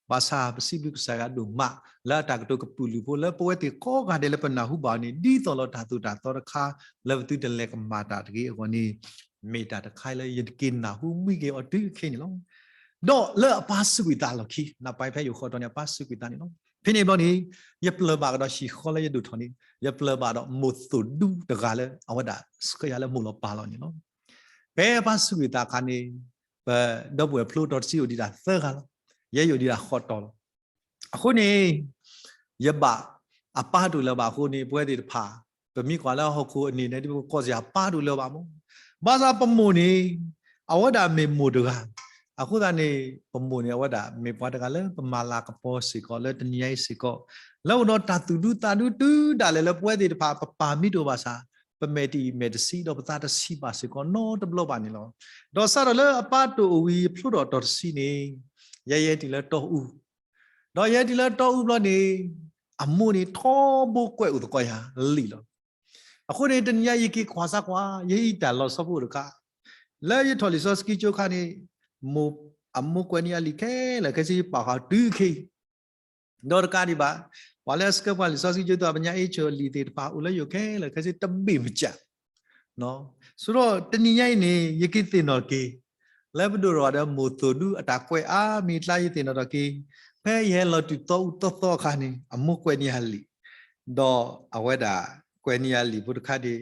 ဘၣ်ဆၣ်ပစံးဘျုးကစၢ်ယွၤဒိၣ်မး လၢအတၢ်ကတိၤကပုာ်လုးဖိ လၢပဝဲသ့ၣ်ကိးဂၤဒဲးလၢပနၢ်ဟူဘၣ်အီၤန့ၣ် ဒ်သိးလီၤတၢ်သိၣ်တၢ်သီတခါ လၢပသုတလဲၤကမၤတၢ်တဂ့ၤအဂီၢ်န့ၣ် မ့ၢ်တၢ်တခါလၢယက့ၤနၢ်ဟူမှံက့ၤအီၤတုၤခဲအံၤန့ၣ်လီၤ. ဒီးလၢအပၢ်စူးကွံာ်သးလီၢ်ခံ နပၢ်ဖဲယိၤဃီတီန့ၣ် အပၢ်စူးကွံာ်သးန့ၣ်လီၤ. ဖဲန့ၣ်ဘျီန့ၣ် ယပျၢၤဘၣ်ကဒီးဟံၣ်ဃီလၢယဒိၣ်ထီၣ်န့ၣ် ယပျၢၤဘၣ်ဒီးမိၢ်သိၣ်ဒူတဂၤလၢအဝဲဒၣ်ဆှၢယၤလၢမိၢ်လီၤပၢ်လီၤန့ၣ်လီၤ. ဖဲအပၢ်စူးကွံာ်သးအခါန့ၣ် ပဒီပုၢ်ဝဲၢ်ဖျိတီၤတဆံအိၣ်ဒံးဒၣ်သၢဂၤလီၤ. ယဲယအိၣ်ဒံးဒၣ်ဃိးတီၤလီၤ. အဃိန့ၣ် ယဘၣ်အပၢ်တအိၣ်လၢၤဘၣ်အဃိန့ၣ် ပဝဲသ့ၣ်တဖၣ် ပမ့ၢ်ကွၢ်လၢဟီၣ်ခိၣ်အနံၤန့ၣ် ဒ်ပကကိးစ့ၢ်အပၢ်တအိၣ်လၢၤဘၣ်မး, ဘၣ်ဆၣ်ပမိၢ်န့ၣ် အဝဲဒၣ်မ့ၢ်မိၢ်တဂၤ, အဃိသတးန့ၣ် ပမိၢ်န့ၣ် အဝဲဒၣ်မ့ၢ်ပှၤတဂၤလၢပမၤလၤကပီၤစ့ၢ်ကီးလၢတနံၤညါအံၤစ့ၢ်ကီး, လၢအိၣ်ဒီးတၢ်သူၣ်ဒူသးဒူတုၤဒၣ်လဲာ်လၢပဝဲသ့ၣ်တဖၣ် ပပၢ်မံတအိၣ်ဘၣ်ဆၣ် ပမဲာ်တအံၤမဲာ်တဆံးဒီးပသးတဆံးဘၣ်စ့ၢ်ကီးနီတဘျီဘၣ်န့ၣ်လီၤ. ဒီးစးထီၣ်လၢအပၢ်တအိၣ်ဝံၤ ယဖျိထီၣ်တီၤတဆံန့ၣ် ယဲယဟဲတုၤလၢတီအူ, ဒီးယဟဲတုၤလၢတီအူဘျီန့ၣ် အမိၢ်န့ၣ်ထီဘိကွဲးအိၣ်သကိးယၤလံလီၤ. အဃိန့ၣ် တနံၤညါယက့ၤကွၢ်စၢ်ကွၢ် ယဟံးတၢ်လီၤဆီဖိတခါ, လၢယထီၣ်လံာ်စီဆှံကၠိခါန့ၣ် မိၢ် အမိၢ်ကွဲးန့ၢ်ယၤလံာ်ခဲလၢာ်ခဲဆ့ ယပာ်ဃာ်တုၤခဲအံၤ, ဒီးတကးဒံးဘၣ် ပှၤလၢအဆှၢပှၤလံာ်စီဆှံကၠိ ဒီးပညါအ့ၣ်ဆိၣ်အလံာ်သ့ၣ်တဖၣ် အိၣ်လၢယအိၣ်ခဲလၢာ်ခဲဆ့တဘ့ၣ်မစၢ် ဆိဒီးတနံၤညါအံၤန့ၣ် ယက့ၤသ့ၣ်နီၣ်က့ၤ လၢပဒိၣ်ထီၣ်ဘၣ်ဒီးမိၢ်သိၣ်ဒူအတၢ်ကွဲးအါမံၤအကျါ ယသ့ၣ်နီၣ်ထီၣ်က့ၤ, ဖဲယဟဲလီၤတုၤတီအူတီသီအခါန့ၣ် အမိၢ်ကွဲးန့ၢ်ယၤလံာ်, ဒီးအဝဲဒၣ်ကွဲးန့ၢ်ယၤလံာ်ဖိတခါန့ၣ်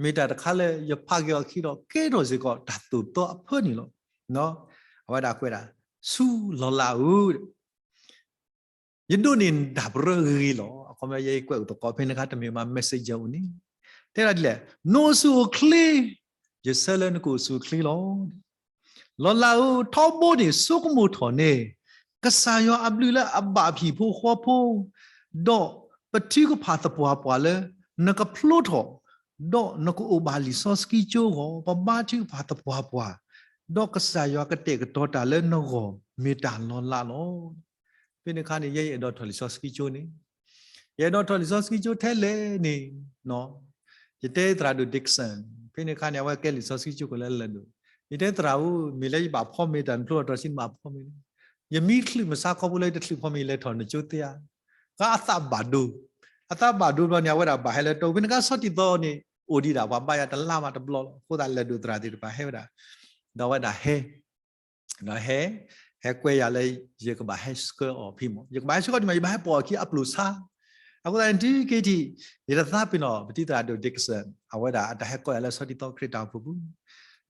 မ့ၢ်တၢ်တခါလၢယဖးက့ၤအီၤခံဒီး ကဲထီၣ်စ့ၢ်ကီးတၢ်သိၣ်သီအဖၢန့ၣ်လီၤ. အဝဲဒၣ်ကွဲးဒၣ် ဆူလီၤလးဧၢ ယဒိးန့ၢ်နတၢ်ပရၢဂ့ၤဂ့ၤလီၤ. အခီပညီယဲကွဲးအိၣ်သကိးဖဲန့ၣ်အခါ တမ့ၢ်မး messenger အိၣ်န့ၣ် တဲဒၣ်ဒ်လဲၣ်, နအိၣ်ဆူၣ်အိၣ်ချ့, ယဆၢလၢနကအိၣ်ဆူၣ်အိၣ်ချ့လီၤ. လီၤလးဧၢ, ထီဘိန့ၣ်ဆိကမိၣ်ထီၣ်န့ၣ် ကစၢ်ယွၤအဘျုးလၢအဘၣ်ဟံၣ်ဖိဃီဖိ, ဒီးပထုကဖၣ်သပှၢ်ပှၢ်လၢ နကဖျိထီၣ်, ဒီးနကအိၣ်ဘၣ်လံာ်စီဆှံကၠိအဂီၢ် ပဘါထုကဖၣ်သပှၢ်ပှၢ်, ဒီးကစၢ်ယွၤကတဲာ်ကတီၤတၢ်လၢနဂီၢ် မ့ၢ်တၢ်လီၤလးလီၤ. ဖဲန့ၣ်အခါန့ၣ် ယဲယအဲၣ်ဒိးထီၣ်လံာ်စီဆှံကၠိန့ၣ်, ယအဲၣ်ဒိးထီၣ်လံာ်စီဆှံကၠိထဲလဲၣ်န့ၣ်, ယတဲသရၣ်ဒိၣ် Dickson, ဖဲန့ၣ်အခါန့ၣ် အဝဲကဲလံာ်စီဆှံကၠိကီၢ်လၢလၢၢ်ဒိၣ်, ယတဲသရၣ်ဧၢ, မ့ၢ်လၢယဘၣ်ဖီမ့ၤတၢ် နဖျိထီၣ်တီၤဆံနဘၣ်ဖီမ့ၤန့ၣ်, ယမံချုးမဆါခီဖိလၢယတချုးဖီမ့ၤ ယလဲၤထီၣ်နကၠိသ့ဧါ. ကါအသးဘၣ်ဒိ, အသးဘၣ်ဒိဘျီန့ၣ် အဝဲဒၣ်ဘၣ်ဟဲလၢတီအူ ဖဲန့ၣ်အခါဆီတံၢ်သီန့ၣ် အိၣ်ဒံးဒၣ်ပှၤဘါယွၤတလါမးတဘျီလီၤ. အဃိသတးလၢဒိၣ်သရၣ်သ့ၣ်တဖၣ်ဟဲဝဲဒၣ်, ဒီးဝဲဒၣ်ဟဲ ဒီးဟဲ, ဟဲကွဲးယၤလၢ ယကဘၣ်ဟဲဆှၢအီၤဖဲမး, ယကဘၣ်ဟဲဆှၢအီၤဒံးမး ယဘၣ်ဟဲပိာ်အီၤခံအပျိၢ်ဆါ. အဃိသတးန့ၣ် တုၤခဲအံၤ ယတသးပ့ၤနီၣ် ပတံၤသရၣ်ဒိၣ် Dickson အဝဲဒၣ်အတၢ်ဟဲကိးယၤလၢဆီတံၢ်သီခရံာ်တၢ်အိၣ်ဖှိၣ်ပူၤ,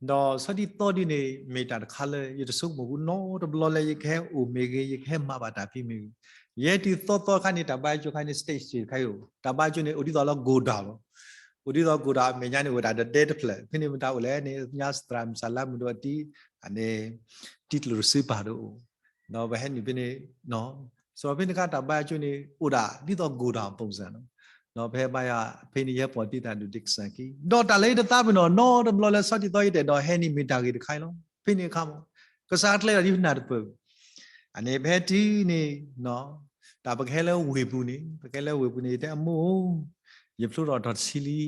ဒီးဆီတံၢ်သီဒ်န့ၣ် မ့ၢ်တၢ်တခါလၢ ယတဆိကမိၣ်ဘူးနီတဘျီလၢ ယကဟဲအိၣ်မ့ၢ်ဂ့ၤ ယကဟဲမၤဘၣ်တၢ်ဖဲမ့ၢ်ဂ့ၤ, ယဲတုၤသီသီအခါန့ၣ် တၢ်ဘါယွၤကၠိခါန့ၣ် stage တခါအံၤအိၣ်, တၢ်ဘါယွၤကၠိန့ၣ် အိၣ်ဒ်သိးလၢ godown လီၤ. အိၣ်ဒ်သိး godown အမဲာ်ညါန့ၣ် အိၣ်ဝဲဒၣ်ဒဲတဖျၢၣ်, ဖဲန့ၣ်မတၤအိၣ်လဲၣ်န့ၣ် ညါသရၣ်မုၣ်စၢ်လါမုၣ်ဒီးအတံၤ, အန့ၣ် တံၤကျိၤတစုပၤဒီးအိၣ်, ဒီးပဟဲနုာ်ဖဲန့ၣ်, စီၤဖဲန့ၣ်အခါတၢ်ဘါယွၤကၠိန့ၣ် အိၣ်ဒၣ်ဒ်သိး godown အပူၤစ့ၢ်နီၤ, ဒီးပဟဲဘါယွၤ ဖဲန့ၣ်ယဟဲပိာ်တံၤသရၣ်ဒိၣ် Dickson ခံ, ဒီးတၢ်လၢယတသးပ့ၤနီၣ်နီတဘျီလၢဆီတံၢ်သီယတအဲၣ်ဒိးဟဲန့ၣ် မ့ၢ်တၢ်ဂ့ၢ်တခါအံၤလီၤ. ဖဲန့ၣ်အခါမး ကစၢ်ကျဲဒၣ်ဒ်ပနၢ်တပၢၢ်, အန့ၣ်ပဟဲတုၤန့ၣ်, တၢ်ပကဟဲလၢဝ့ၢ်ပူၤန့ၣ် ပကဟဲလၢဝ့ၢ်ပူၤန့ၣ် ယတဲအမိၢ်ဧၢ, ယဖျိထီၣ်တီၤတဆံလံ,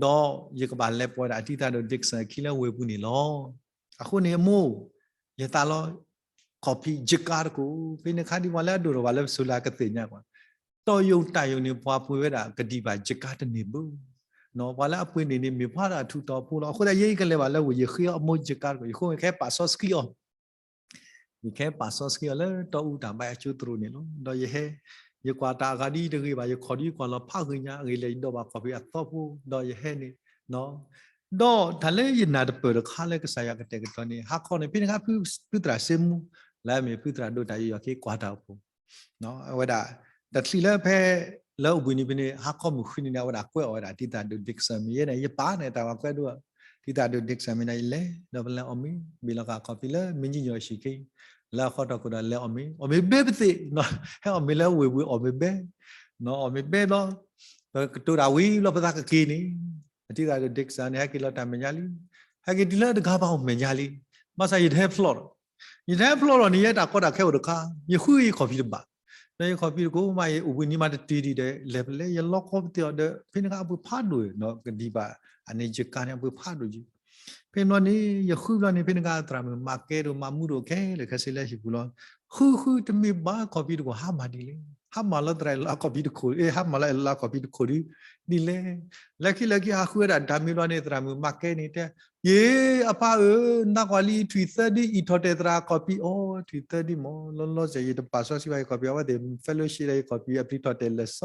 ဒီးယကဘၣ်လဲၤပိာ်ဝဲဒၣ်တံၤသရၣ်ဒိၣ် Dickson ခံလၢဝ့ၢ်ပူၤန့ၣ်လီၤ. အဃိန့ၣ်အမိၢ်, ယသးလီ copy ယကါတကိး, ဖဲန့ၣ်အခါဒ်ပှၤလၢအဒိၣ်ထီၣ်ဘၣ်လၢပစိၤလၢအကသ့ၣ်ညါကွၢ်, တီၢ်ယိာ်တၢ်ယိာ်န့ၣ် ပှၤပှ့ၤဝဲဒၣ်ကဒံးဘၣ်ယကါတန့ၢ်ဘၣ်, ပှၤလၢအပှ့ၤန့ၢ်န့ၣ် မ့ၢ်ပှၤဒၣ်ထူးတီၤဖိလီၤ. အဃိသတးယဲယကလဲၤဘၣ်လၢဝ့ၢ် ယဃ့အီၤအမိၢ်ယကါတကိး, ယဃိယကဟဲပာ်စီဆှံအီၤ ယကဟဲပာ်စီဆှံအီၤလၢတီအူတၢ်ဘါယွၤကၠိသရိာ်န့ၣ်လီၤ. ဒီးယဟဲ, ယကွၢ်တၢ်အဂၤဒ်အံၤတဂ့ၤဘၣ်, ယခီၣ်ဒ်ယကွၢ်လီၤဖးဂ့ၤညါအဂ့ၢ်လၢယဒိးဘၣ်ခီၣ်ဖံးအသီဖိ ဒီးယဟဲန့ၣ်, ဒီးတၢ်လၢယနၢ်တပၢၢ်တခါလၢကစၢ်ယွၤကတဲာ်ကတီၤန့ၣ် ဟါခီန့ၣ် ဖဲန့ၣ်အခါ ဖုသရၣ်စ့မူ လၢအမ့ၢ်ဖုသရၣ်ဒိၣ်တၢ်ယိယီၤက့ၤကွၢ်တၢ်အိၣ်ဖှိၣ် အဝဲဒၣ် တချုးလၢဖဲ လၢအိၣ်ဘှံးနံၤဖဲန့ၣ် ဟါခီမုၢ်ဃုနံၤန့ၣ် အဝဲဒၣ်ကွဲးအီၤဝဲဒၣ် ဒ်သရၣ်ဒိၣ် Dixon မ့ၢ်ယဲန့ၣ် ယပာ်န့ၣ် တၢ်ဝဲကွဲးဒိၣ် ဒ်သရၣ်ဒိၣ် Dixon မ့ၢ်န့ၣ် ယလဲၤဒီးပလဲၤအီၣ်မ့ၤ ဘ့ၣ်လီၤဃာ်ခီၣ်ဖံးလၢမ့ၢ်ကၠံၣ်ညီၣ်အဟံၣ်က့ၤ လၢအဃီထီၣ်ခိၣ်ဒီးလဲၤအီၣ်မ့ၤ အီၣ်မ့ၤဘဲပသ့ၣ် ဟဲအီၣ်မ့ၤလၢဝ့ၢ်ပူၤ အီၣ်မ့ၤဘဲ အီၣ်မ့ၤဘဲဘျီ ပကတိၤတၢ်ဝံၤဘျီ ပသးကက့ၤန့ၣ် ဒ်သရၣ်ဒိၣ် Dixon န့ၣ် ဟဲက့ၤလီၤတၢ်မဲာ်ညါလံ ဟဲက့ၤတုၤလၢတဂၤဘၣ်အိၣ်မဲာ်ညါလံ ဘၣ်ဆၣ်ယတဟဲဖျီၣ်လီၤ ယတဟဲဖျီၣ်လီၤန့ၣ် ယဲတၢ်ကီတၢ်ခဲအိၣ်တခါ ယဃုယခီၣ်ဖံးတဘၣ် ဒီးယခီၣ်ဖံးတကိးမး ယအိၣ်ဘှံးနံၤမးတတုၤဒံးဒီး လဲၤပလဲၤ ယလီၤကီပသ့ၣ်အီၤဒီး ဖဲန့ၣ်အခါအပှ့ၤဖးဒိၣ် ကဒံးဘၣ် အန့ၣ်ယကါန့ၣ် အပှ့ၤဖးဒိၣ်ယုၢ် ဖဲဘျီန့ၣ် ယဃုဘျီန့ၣ် ဖဲန့ၣ်အခါ သရၣ်မုၣ်မၤကဲဒိၣ် မၤမူဒိၣ်ခဲလၢာ်ခဲဆ့လၢဟံၣ်ပူၤလီၤ ဃုဃုတမ့ၢ်ဘၣ်ခီၣ်ဖံးတကိး ဟါမၢ်ဒ်လဲၣ် ဟါမၢ်လၢသရၣ်လၢခီၣ်ဖံးတခိၣ် ဟါမၢ်လၢလၢခီၣ်ဖံးတခိၣ်ဒ် ဒ်လဲၣ် လၢခံလၢခံဟးဃုဝဲဒၣ်တၢ်မ့ၢ်ဘျီန့ၣ် သရၣ်မုၣ်မၤကဲန့ၣ်တဲ ယ့ အဖါဧၢ, နကွၢ်လံ ထွံၣ်သၢဒုအံၤထီၣ်တဲာ်သရၣ်ခီၣ်ဖံးအီၤ ထွံၣ်သၢဒုမး လီၤလီၤဆဲး ယတပာ်စီဆှံဘၣ် ယခီၣ်ဖံးအဝဲသ့ၣ် fellowship ဒီးယခီၣ်ဖံးအပျံၤထီၣ်တဲာ်လၢာ်စီ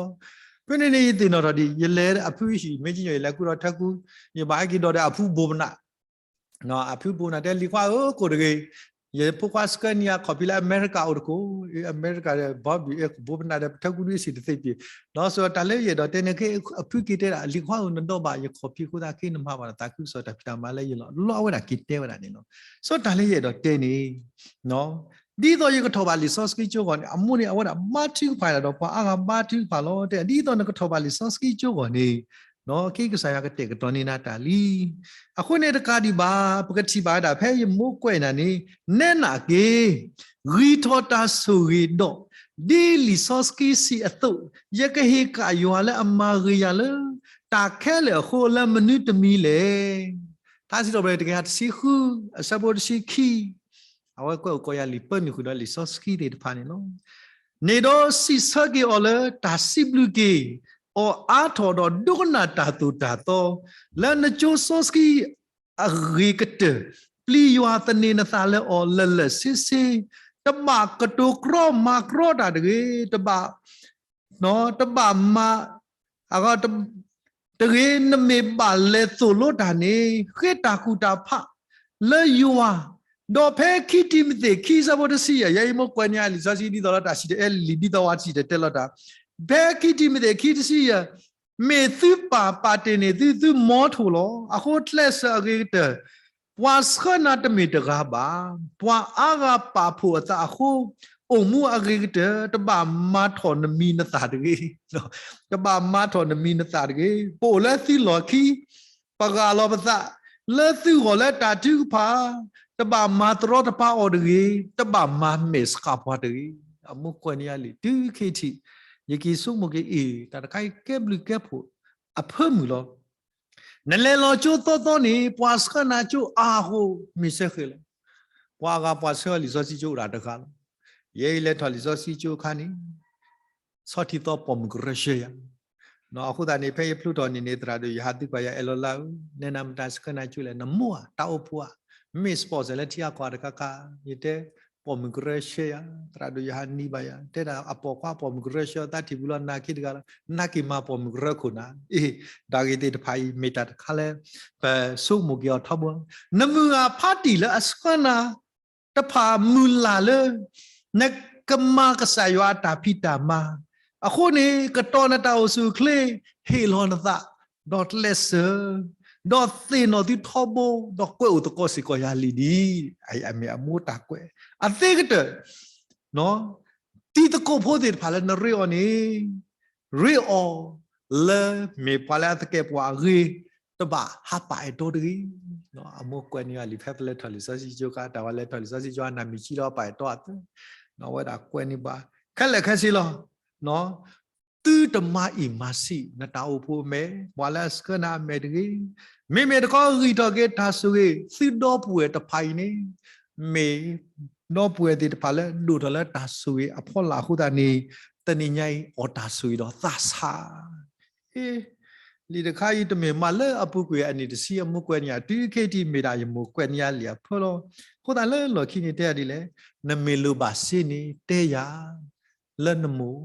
ဖဲန့ၣ်န့ၣ် ယသ့ၣ်နီၣ်ထီၣ်ဒံး ယလဲၤအဖုဟံၣ် မ့ၢ်ကၠံၣ်ညီၣ် ယလဲၤကူၣ်ဒီးထၢကူ ယဘၣ်ဟဲက့ၤဒီးဒီးအဖုဘိးပနၢ် အဖုဘိးပနၢ်တဲ လံၤခွါဧၢ ကိၣ်တဂ့ၤ ယဖိခွါဆှၢန့ၢ်ယၤခီၣ်ဖံးလၢအမဲရကၤအိၣ်တခိၣ် အမဲရကၤဒီး Bobby ဘိးပနၢ်ဒီး ပထၢကူဒုစံၣ်တသ့ပၢၢ် ဒီးစးတၢ်လၢယအဲၣ်ဒိးတဲန့ၣ်က့ အဖုက့ၤတဲဒၣ် လံၤခွါဧၢ နဒိးဘၣ်ယခီၣ်ဖံးအဃိသတးက့ နမၤဘၣ်တၢ်သးခုကစီၣ်တၢ်ဖံးတၢ်မၤလၢယလီၤ လီၤအဝဲဒၣ်က့ၤတဲဝဲဒၣ်န့ၣ်လီၤ စးတၢ်လၢယအဲၣ်ဒိးတဲန့ၣ် ဒ်သိးယကထီၣ်ဘၣ်လံာ်စီဆှံကၠိဂီၢ်န့ၣ် အမိၢ်န့ၣ် အဝဲဒၣ်ဘါထုကဖၣ်ဒၣ်ဒီးပှၤအါဂၤဘါထုကဖၣ်လီၤ တဲ ဒ်သိးနကထီၣ်ဘၣ်လံာ်စီဆှံကၠိဂီၢ်န့ၣ် က့ကစၢ်ယွၤကတဲာ်ကတီၤန့ၢ်နၤတၢ်လံ အဃိန့ၣ်တကးဒံးဘၣ် ပကထံၣ်ဘၣ်ဝဲဒၣ်ဖဲယမိၢ်ကွဲးနၤန့ၣ် နဲနၤက့ၤ ဂံၢ်ထီၣ်တၢ်ဆိၣ်ဂ့ၤဒီး ဒ်လံာ်စီဆှံစံးအသိး ယကဟ့ၣ်ကၣ်ယွၤလၢအမၤဂ့ၤယၤလၢ တၢ်ခဲလၢာ်အဃိလၢမနုၤတမံၤလဲၣ် ထါစံးထီၣ်ပတြၢၤတကယၤတဆံဃု အဆၢဖိတဆံခံ အဝဲကွဲးအိၣ်ကိးယၤလံာ်ပၢနုာ်ဃုာ်ဒီးလံာ်စီဆှံသ့ၣ်တဖၣ်န့ၣ်လီၤ. န့ၣ်ဒီးစံးဆၢက့ၤအီၤလၢတၢ်စံးဘျုးက့ၤအီၤအါထီၣ်ဒီးဒိကနၣ်တၢ်သိၣ်တၢ်သီ လၢနကၠိစီဆှံအဂ့ၤကတၢၢ် ပျံၤယွၤသန့ၤနသးလၢအီၤလၢာ်လၢာ်ဆ့ဆ့, တဘၣ်ကတိၤကြီမၤကြီတၢ်တဂ့ၤ, တဘၣ် တဘၣ်မၤ တဂ့ၤ, နမ့ၢ်ဘၣ်လဲၤသိၣ်လိတၢ်န့ၣ် ဃ့တၢ်ကူၣ်တၢ်ဖးလၢယွၤ, ဒီးဖဲခံတံၤမသ့းခံဆၢဖိတဆံယဲၢ်, ယဲအံၤမိၢ်ကွဲးန့ၢ်ယၤလံာ်စီဆှံဒ်သိးလၢတၢ်စံၣ်တဲၤတဲလံာ် ဒ်သိးဝဲစံၣ်တဲၤတဲလီၤတၢ်, ဖဲခံတံၤမသ့းခံတဆံယဲၢ်, မ့ၢ်သုပၢ်ပာ်တ့ၢ်န့ၢ်သု သုမီထိၣ်လီၤ. အဃိကျဲးစၢးအဂ့ၤကတၢၢ် ပှၤဆှၢနၤတမ့ၢ်တဂၤဘၣ်. ပှၤအါဂၤပာ်ဖှိၣ်အသးအဃိ, အိၣ်မူအဂ့ၤကတၢၢ် တဘၣ်မၤထီၣ်နမံၤနသၣ်တဂ့ၤ, တဘၣ်မၤထီၣ်နမံၤနသၣ်တဂ့ၤ. ပအိၣ်လၢသုလီၢ်ခံ, ပဂၢ်လီၤပသးလၢသုဂီၢ်လၢတၢ်ထုကဖၣ်, တဘၣ်မၤတရီတပါအီၤတဂ့ၤ, တဘၣ်မၤမဲာ်ဆှးပှၤတဂ့ၤ. အမိၢ်ကွဲးန့ၢ်ယၤလံာ် တုၤခဲအံၤထံး, ယက့ၤဆိကမိၣ်က့ၤ အ့ၣ် တၢ်တခါအံၤကဲဘျုးကဲဖှိၣ်အဖၢမုၢ်လီၤ. နလဲၤလီၤကၠိသီသီန့ၣ် ပှၤဆှၢနၤကၠိအါအဃိ မ့ၢ်စ့ၢ်ကီးလီၤ. ပှၤအဂၤပှၤဆှၢလံာ်စီဆှံကၠိအိၣ်ဒၣ်တဂၤလီၤ. ယဲအံၤလဲၤထီၣ်လံာ်စီဆှံကၠိအခါန့ၣ် ဆီထံသီပိာ်မုၣ်ကရၢဆှၢယၤ, အဃိသတးန့ၣ် ဖဲယဖျိထီၣ်န့ၣ်န့ၣ် သရၣ်ဒိၣ်ယဟးသံကွၢ်ယၤ အဲၣ်လီၤလၢဧၢ, နဲနၤမတၤဆှၢနၤကၠိလဲၣ်, နမိၢ်ဧါ, တၢ်အိၣ်ဖှိၣ်ဧါ, မ့ၢ် sponsor လၢထံအကီၢ်တခါခါ, ယတဲ ပိာ်မုၣ်ကရၢဆှၢယၤ, သရၣ်ဒိၣ်ယဟးနံၤဘၣ်ယၤ, တဲဒၣ်အပိာ်ခွါပိာ်မုၣ်ကရၢဆှၢသးထံၣ်ပူၤလီၤ နၤခ့တဂၤလီၤ, နက့ၤမၤပိာ်မုၣ်ကရၢခိၣ်နၤ, အ့ၣ်, တၢ်ဂ့ၢ်သ့ၣ်တဖၣ်အံၤ မ့ၢ်တၢ်တခါလၢ ပဆိကမိၣ်က့ၤအီၤထီဘိ, နမုၢ်ဂၤဖးတံၢ်လၢအဆှၢနၤ တဖၣ်မုၢ်လၢ်လၢ နကမၤကစၢ်ယွၤအတၢ်ဖံးတၢ်မၤ, အဃိန့ၣ် ကတီၤနတၢ်အိၣ်ဆူၣ်အိၣ်ချ့, ဟ့ၣ်လီၤနသး, ဒီးကျဲးစၢး, ဒီးသ့ၣ်နီၣ်သုထီဘိ, ဒီးကွဲးအိၣ်သကိးစ့ၢ်ကီးယၤလံဒ်, အမ့ၢ်အမိၢ်တၢ်ကွဲး, အသ့ကတၢၢ် တံၤသကိးဖိသ့ၣ်တဖၣ်လၢနရ့အီၤန့ၣ်, ရ့အီၤလၢမ့ၢ်ပှၤလၢအသကဲာ်ပဝးအဂ့ၤ, တဘၣ်ဟးပာ်အဲၣ်တီတဂ့ၤ. အမိၢ်ကွဲးန့ၢ်ယၤလံာ် ဖဲပလဲၤထီၣ်လံာ်စီဆှံကၠိခါ, တၢ်ဝဲလဲၤထီၣ်လံာ်စီဆှံကၠိ နမ့ၢ်စံးလီၤပာ်အဲၣ်တီအသး, အဝဲဒၣ်ကွဲးန့ၢ်ပှၤ ခဲလၢာ်ခဲဆ့လီၤ. သုတမၤအံၣ်မၤဆံး နတၢ်အိၣ်ဖှိၣ်အမဲာ်, ပှၤလၢအဆှၢနၤအမဲာ်တဂ့ၤ. မ့မ့ၢ်တခီဂံၢ်ထီၣ်က့ၤတၢ်ဆိၣ်ဂ့ၤ သုဒီပုၢ်ဝဲၢ်တဖၣ်အံၤန့ၣ်, မ့ၢ်ဒီပုၢ်ဝဲၢ်သ့ၣ်တဖၣ်လၢဒိၣ်ထီၣ်လၢတၢ်ဆိၣ်ဂ့ၤအဖီလာ်အဃိသတးန့ၣ်, တနံၤညါအံၤအီၣ်တၢ်ဆိၣ်ဂ့ၤဒီးသးဆး အ့ လံာ်တခါအံၤတမ့ၢ်မးလၢအပူၤကွံာ်အနံၣ်တဆံ အမိၢ်ကွဲးန့ၢ်ယၤ တုၤခဲအံၤထံးမ့ၢ်ဒၣ်ယမိၢ်ကွဲးန့ၢ်ယၤလံာ်အဖၢလီၤ. အဃိသတးလၢလီၢ်ခံန့ၣ်တဲယၤဒ်လဲၣ်, နမ့ၢ်လိၣ်ဘၣ်စ့န့ၣ် တဲယၤ လၢနမိၢ်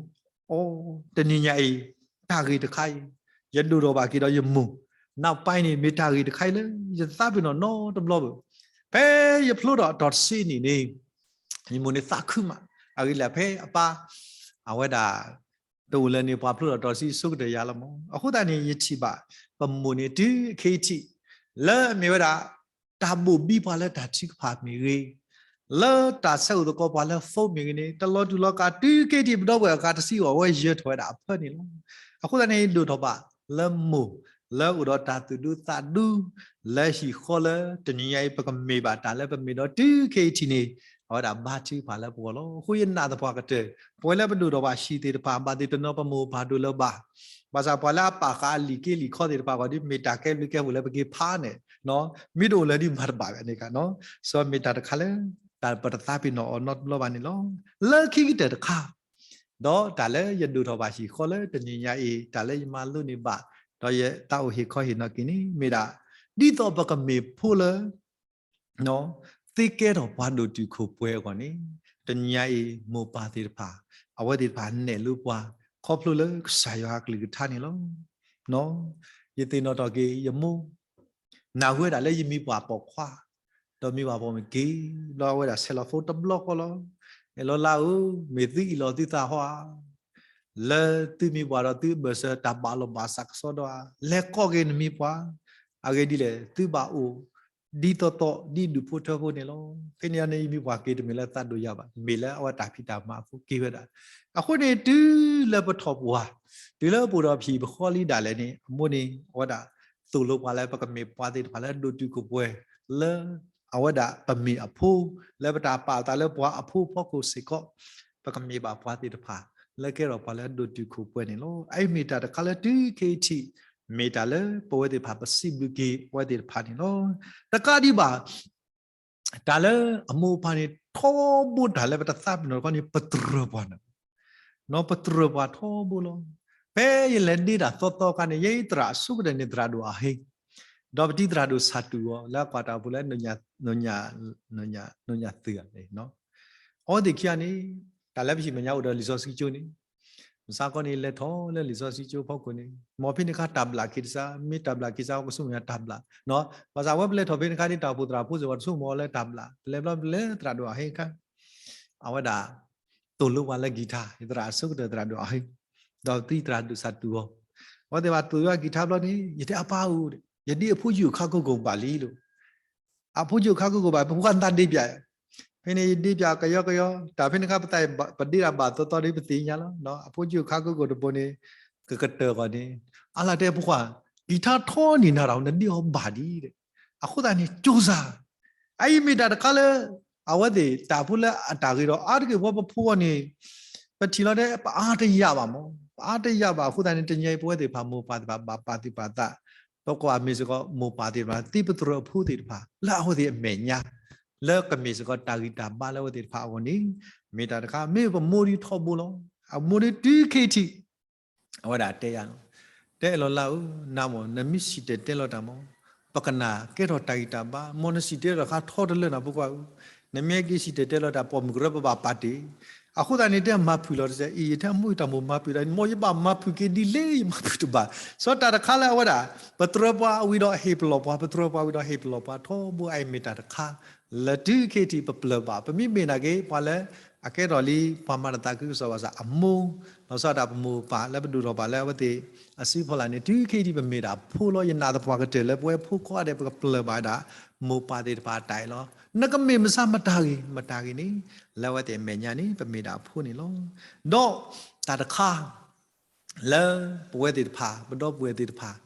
အိ တနံၤညါအံၤ တၢ်ဂ့ၢ်တခါအံၤ ယဒိၣ်ထီၣ်ဘၣ်က့ၤဒီးယမိၢ် နောက်ပိုင်းန့ၣ် မ့ၢ်တၢ်ဂ့ၢ်တခါအံၤလၢ ယသးပ့ၤနီၣ်နီတဘျီဘၣ်. ဖဲယဖျိထီၣ်အတီၤတဆံန့ၣ်န့ၣ် ယမိၢ်န့ၣ်သးခုမး အဂ့ၢ်ဒ်လဲၣ် ဖဲအပၢ် အဝဲဒၣ် တအိၣ်လၢၤန့ၣ် ပှၤဖျိထီၣ်တီၤတဆံဆိကတၢၢ်ယၤလီၤမး. အဃိသတးန့ၣ် ယထံၣ်ဘၣ် ပမိၢ်န့ၣ်တုၤခဲအံၤထံး လၢအမ့ၢ်ဝဲဒၣ် တၢ်ဘိၣ်ဘံပှၤလၢတၢ်ထုကဖၣ်မ့ၢ်ဂ့ၤ, လၢတၢ်ဆဲးအိၣ်သကိးပှၤလၢ phone မ့ၢ်ဂ့ၤန့ၣ် တလီၤတူာ်လီၤကာ် တုၤခဲအံၤထံးပဒီပုၢ်ဝဲၢ်အဂၤတဆံအဂီၢ် အဝဲယၢၤထီၣ်ဝဲဒၣ်အဖၢန့ၣ်လီၤ. အဃိသတးန့ၣ် ဒိၣ်ထီၣ်ဘၣ်လၢမိၢ် လၢအိၣ်ဒီးတၢ်သူၣ်ဒူသးဒူ လၢဟံၣ်ဃီလၢ တနံၤညါအံၤ ပကမ့ၢ်ဘၣ်တၢ်လၢပမ့ၢ်ဒီးတုၤခဲအံၤထံးန့ၣ် အဝဲဒၣ်ဘါထုကဖၣ်လၢပဂီၢ်လီၤ. အဃိယနာ်သပှၢ်ကတၢၢ် ပဝဲလၢပဒိၣ်ထီၣ်ဘၣ်ဟံၣ်သ့ၣ်တဖၣ် ဘၣ်သ့ၣ်တနီၤပမိၢ်ပၢ်ဒိၣ်လၢၤဘၣ်, ဘၣ်ဆၣ်ပှၤလၢအပာ်ဃာ်အလံာ်က့လံာ်ခီသ့ၣ်တဖၣ်ဂီၢ်ဒီး မ့ၢ်တၢ်ကဲဘျုးကဲဖှိၣ်လၢပက့ၤဖးန့ၣ် မ့ၢ်တအိၣ်လၢၤဒ်မၤတဘၣ်ဘၣ်န့ၣ်ခါ, စီၤမ့ၢ်တၢ်တခါလၢ တၢ်ပတသးပ့ၤနီၣ်အီၤနီတဘျီဘၣ်န့ၣ်လီၤ. လၢခံကတၢၢ်တခါ ဒီးတၢ်လၢယဒိၣ်ထီၣ်ဘၣ်ဟံၣ်ဃီလၢတနံၤညါအံၤ တၢ်လၢယမၤလိန့ၢ်ဘၣ် ဒီးယသးအိၣ်ဟ့ၣ်ခီဟ့ၣ်နီၤက့ၤန့ၣ် မ့ၢ်ဒၣ် ဒ်သိးပကမ့ၢ်ဖိလၢ သ့ကဲထီၣ်ပှၤဒိၣ်တုာ်ခိၣ်ပှဲၤအဂီၢ်န့ၣ် တနံၤညါအံၤ မိၢ်ပၢ်သ့ၣ်တဖၣ် အဝဲသ့ၣ်တဖၣ်နဲၣ်လိပှၤ ခီဖျိလၢကစၢ်ယွၤအကလုၢ်ကထါန့ၣ်လီၤ. ယသ့ၣ်နီၣ်ထီၣ်က့ၤယမိၢ် နၢ်ဟူဝဲဒၣ်လၢယမံၤပှၢ်ပိာ်ခွါ, ဒီးမံၤပှၢ်ပိာ်မုၣ်က့ၤ ဘျီအဝဲဒၣ်ဆဲးလီၤ phone တဘျီဃီလီၤ. အဲၣ်လီၤလါဧၢ, မ့ၢ်သုအ့ၣ်လိာ်သုသးဟီဧါ. လၢသုမံၤပှၢ်ဒီးသုအဘၢၣ်စၢၤ တၢ်ဘၣ်လိာ်ဘၣ်စးကစီဒီဧါ. လဲၤကိးက့ၤနမံၤပှၢ်. အဂ့ၢ်ဒ်လဲၣ်, သုဘၣ်အိၣ်ဒ်သိးသိး ဒ်ဒူၣ်ဖိထၢဖိန့ၣ်လီၤ. ဖဲန့ၣ်န့ၣ် ယမံၤပှၢ်က့ၤတမ့ၢ်လၢသးဒိၣ်ယၤဘၣ်, မ့ၢ်လၢအဝဲတၢ်ဖံးတၢ်မၤအဃိက့ၤဝဲဒၣ်. အဃိန့ၣ် တုၤလၢပထီၣ်ပှၢ်, တုၤလၢပအိၣ်ဒီးပဟံၣ်ပဃီလံဒၣ်လဲာ်န့ၣ် အမိၢ်န့ၣ် အဝဲဒၣ်သိၣ်လိပှၤလၢပကမ့ၢ်ပှၤသ့ၣ်တဖၣ်လၢဒိၣ်တုာ်ခိၣ်ပှဲၤ လၢအဝဲဒၣ်ပမ့ၢ်အဖိ, လၢပတၢ်ပာ်အသးလၢပှၤအဖိအဖီခိၣ်စ့ၢ်ကီး, ပကမ့ၢ်ဘၣ်ပှၤသ့ၣ်တဖၣ် လၢကဲထီၣ်ပှၤလၢဒိၣ်တုာ်ခိၣ်ပှဲၤန့ၣ်လီၤ. အအံၤမ့ၢ်တၢ်တခါလၢတုၤခဲအံၤထံး မ့ၢ်တၢ်လၢပဝဲသ့ၣ်တဖၣ်ပစံးဘျုးက့ၤအဝဲသ့ၣ်တဖၣ်န့ၣ်လီၤ. တကးဒံးဘၣ် တၢ်လၢအမိၢ်အပၢ်န့ၣ် ထီဘိတၢ်လၢပတသးပ့ၤနီၣ်တခီန့ၣ် ပတြၢၤပှၤန့ၣ်, ပတြၢၤပှၤထီဘိလီၤ. ဖဲယလဲၤဒ့တၢ်သီသီအခါန့ၣ် ယဲအံၤသရၣ်အဆိကတၢၢ်န့ၣ် သရၣ်ဒိၣ်အဟ့ၣ်, ဒီးပတံၤသရၣ်ဒိၣ်ဆၣ်တူၢ်အီၤ လၢအကွၢ်တၢ်အိၣ်ဖှိၣ်လၢ နိၣ်ညၣ်သုးန့ၣ်, အဝဲသ့ၣ်ခံဂၤန့ၣ် တၢ်လၢပဟံၣ်မဲာ်ညါအိၣ်ဒီးလံာ်စီဆှံကၠိန့ၣ်, မဆါခီန့ၣ် လဲၤထီၣ်လၢလံာ်စီဆှံကၠိဖီခိၣ်န့ၣ် မ်ဖဲန့ၣ်ခါတၢ်ဘျးက့ၤတစဲး, မ့ၢ်တၢ်ဘျးက့ၤစဲး ပကဆိကမိၣ်ညါတၢ်ဘျး, ဘၣ်ဆၣ်အဝဲပလဲၤထီၣ်ဖဲန့ၣ်ခါန့ၣ် တၢ်အိၣ်ဖှိၣ်သရၣ်ဖိစ့ၢ်ကီး ပဆိကမိၣ်အီၤလၢတၢ်ဘျး, ပလဲၤဘျီပလဲၤသရၣ်ဒိၣ်အဟ့ၣ်ခါ အဝဲဒၣ် သိၣ်လိပှၤလၢကံၤထါ, ယသရၣ်အဆိကတၢၢ်သရၣ်ဒိၣ်အဟ့ၣ်, ဒီးပတံၤသရၣ်ဒိၣ်ဆၣ်တူၢ်အီၤ, အဝဲသ့ၣ်ဘၣ်သိၣ်လိကံၤထါဘျီန့ၣ် ယတဲအပၢ်ဧၢ, ယဒ့အဖိယုၢ်ခါကိၢ်ကိၢ်ဘၣ်လံလီၤ. အဖိယုၢ်ခါကိၢ်ကိၢ်ဘၣ် ပဃၣ်သးဒ့ပၠး, ဖဲန့ၣ်ယဒ့ပၠးကယီကယီ, တၢ်ဖဲန့ၣ်ခါပသးပဒ့တၢ်ဘၣ်သီသီဒီးပသ့ၣ်ညါလီၤ. အဖိယုၢ်ခါကိၢ်ကိၢ်တဘိန့ၣ် ကကတၢၢ်ဂီၢ်န့ၣ် အလၢတဲဖိခွါ, ကံၤထါထီန့ၢ်နၤဒီး နဒ့အီၤဘၣ်ဒံး, အဃိသတးန့ၣ် ကၠိစၢ် အအံၤမ့ၢ်တၢ်တခါလၢ အဝဲသ့ၣ်တၢ်ဖိလၢအတၢ်ဂ့ၤဒီး အါတက့ၢ်ပဝဲပဖိအီၤန့ၣ် ပထံၣ်လီၤတဲ ပအါတယၢ်ဘၣ်မး, ပအါတယၢ်ဘၣ်အဃိသတးန့ၣ် တနံၤအံၤပဝဲသ့ၣ်တဖၣ်မိၢ်ပၢ်သ့ၣ်တဖၣ်ဘၣ်ပာ်သူၣ်ပာ်သး, ပကွၢ်မ့ၢ်စ့ၢ်ကီးမိၢ်ပၢ်သ့ၣ်တဖၣ် သ့ပသရၢအဖိသ့ၣ်တဖၣ် လၢအဝဲသ့ၣ်အမဲာ်ညါ လၢကမ့ၢ်စ့ၢ်ကီးတၢ်ဂံၢ်တၢ်ဘါလၢအဝဲသ့ၣ်တဖၣ်အဂီၢ်န့ၣ် မ့ၢ်တၢ်တခါ မ့ၢ်ပမိၢ်ဒ်ထီဘိလီၤ. အမိၢ်ဒ်တုၤခံထံၣ် အဝဲဒၣ်တဲယၤလီၤ, တဲအဲၣ်လီၤလါဧၢ, နၤမ့ၢ် နမ့ၢ်စံၣ်တဲၤတဲလီၤတၢ်မ့ၢ် ပကနၣ်ကဲထီၣ်တၢ်ဂံၢ်တၢ်ဘါ, မ်နစံၣ်တဲၤတဲလီၤတခါထီတလၢနၤဖိခွါဧၢ, နမ့ၢ်ဟဲက့ၤစံၣ်တဲၤတဲလီၤတၢ် ပိာ်မုၣ်ကရၢပဘၣ်ပာ်တ့ၢ်, အဃိသတးန့ၣ် တဲမၤဖုၣ်လီၤတစဲး, အံၤယတဲမိၢ်ယတၢ်မိၢ်မၤဖုၣ်တၢ်, မ်ယဘၣ်မၤဖုၣ်က့ၤဒ်လဲၣ် ယမၤဖုၣ်တဘၣ်, စီၤတၢ်တခါလၢအဝဲဒၣ် ပတြၢၤပှၤဝံၤဒီးဟ့ၣ်ပလီၢ်ပှၤ, ပတြၢၤပှၤဝံၤဒီးဟ့ၣ်ပလီၢ်ပှၤထီဘိ အအံၤမ့ၢ်တၢ်တခါ လၢတုၤခဲထံၣ်ပပျၢၤဘၣ်, ပမ့ၢ်မ့ၢ်နာ်က့ၤ ပှၤလၢအကဲထီၣ်လံ ပှၤမၤတၢ်သးခုကစီၣ်ဘၣ်ဆၣ်အမိၢ်, လီၤဆီဒၣ်ပမိၢ်ပၢ်လၢပဒိၣ်ထီၣ်ဘၣ်လၢအဝဲသ့ၣ်အစုဖီလာ်န့ၣ် တုၤခဲထံၣ်ပမ့ၢ်ဒၣ်ဖိလီၤ. ယနာ်သပှၢ်ကတၢၢ်လၢပဝဲဖိခွါဒဲး ပကပျၢၤဘၣ်ဝဲဒၣ် မိၢ်ပၢ်သ့ၣ်တဖၣ်အတၢ်အဲၣ်လီၤ. နကမ့ၢ်မဆါမတၤဂ့ၤ မတၤဂ့ၤန့ၣ် လၢအဝဲသ့ၣ်အမဲာ်ညါန့ၣ် ပမ့ၢ်ဒၣ်အဖိန့ၣ်လီၤ. ဒီးတၢ်တခါ လၢပဝဲသ့ၣ်တဖၣ် ပဒီပုၢ်ဝဲၢ်သ့ၣ်တဖၣ်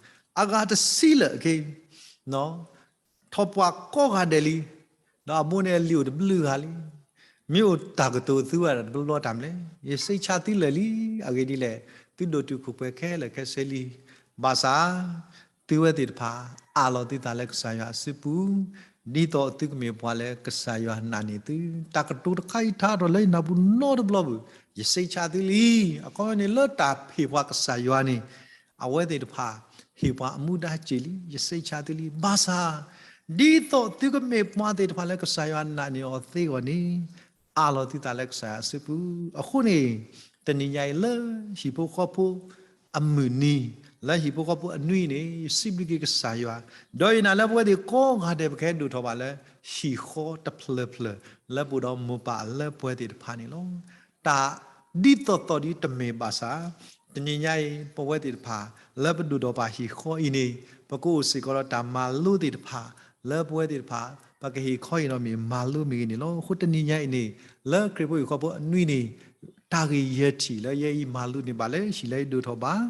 အဂၤတဆံလၢာ်အက့ၢ် ထီၣ်ပှၢ်ကိးဂၤဒဲးလံ, ဒီးအမိၢ်န့ၣ်အလံာ်အိၣ်တဘျုးဂၤလံ, မ့ၢ်အိၣ်တၢ်ကတိၤသုဝဲဒၣ်တဘျီတၢ်မနုၤလဲၣ်, ယစံးဆၢသုလၢာ်လံ, အဂ့ၢ်ဒ်လဲၣ်, သုဒိၣ်တုာ်ခိၣ်ပှဲၤခဲလၢာ်ခဲဆ့လံ, ဘၣ်ဆၣ် သုဝဲသ့ၣ်တဖၣ် အးလီၤသုသးလၢကစၢ်ယွၤအစုပူၤ, ဒ်သိးသုကမ့ၢ်ပှၤလၢကစၢ်ယွၤနာ်န့ၢ်သု, တၢ်ကတိၤတခါအံၤထါထီၣ်လၢယနၢ်ပူၤနီတဘျီဘၣ်, ယစံးဆၢသုလံ, အခီပညီန့ၣ်လၢတၢ်ဟ့ၣ်ပှၤကစၢ်ယွၤန့ၣ် အဝဲသ့ၣ်တဖၣ် ဟ့ၣ်ပှၤအမူဒါစ့ၢ်လံ, ယစံးဆၢသုလံ, ဘၣ်ဆၣ် ဒ်သိးသုကမ့ၢ်ပှၤသ့ၣ်တဖၣ်လၢကစၢ်ယွၤနာ်န့ၢ်အီၤသ့အဂီၢ်န့ၣ် အးလီၤသုသးလၢကစၢ်ယွၤအစုပူၤ, အဃိန့ၣ် တနံၤညါအံၤလၢဟံၣ်ဖိဃီဖိအမုၢ်နံၤ, လၢဟံၣ်ဖိဃီဖိအနွံန့ၣ် ယစံးဘျုးက့ၤကစၢ်ယွၤ, ဒီးယနာ်လၢပဝဲသ့ၣ်ကိးဂၤဒဲး ပကဟဲဒိၣ်ထီၣ်ဘၣ်လၢ ဟံၣ်ဃီတဖျၢၣ်ဖျၢၣ် လၢပအိၣ်ဒီးမိၢ်ပၢ်လၢပဝဲသ့ၣ်တဖၣ်န့ၣ်လီၤ. တၢ်ဒ်သိးသိးဒ်တမ့ၢ်ဘၣ်ဆၣ်, တနံၤညါအံၤ ပဝဲသ့ၣ်တဖၣ် လၢပဒိၣ်ထီၣ်ဘၣ်ဟံၣ်ဃီအံၤန့ၣ် ပကအိၣ်စ့ၢ်ကီးဒီးတၢ်မၤလိသ့ၣ်တဖၣ် လၢပဝဲသ့ၣ်တဖၣ် ပကဟ့ၣ်ခီဟ့ၣ်နီၤမ့ၢ်မၤလိမ့ၢ်ဂ့ၤန့ၣ်လီၤ. အဃိတနံၤညါအံၤန့ၣ် လၢခရံာ်ဖိဟံၣ်ဃီဖိအနွံန့ၣ် တၢ်ဂ့ၢ်ယဲၢ်ထံၣ်လၢယဲအံၤမၤလိန့ၢ်ဘၣ်လၢ ဟံၣ်လၢယဒိၣ်ထီၣ်ဘၣ်,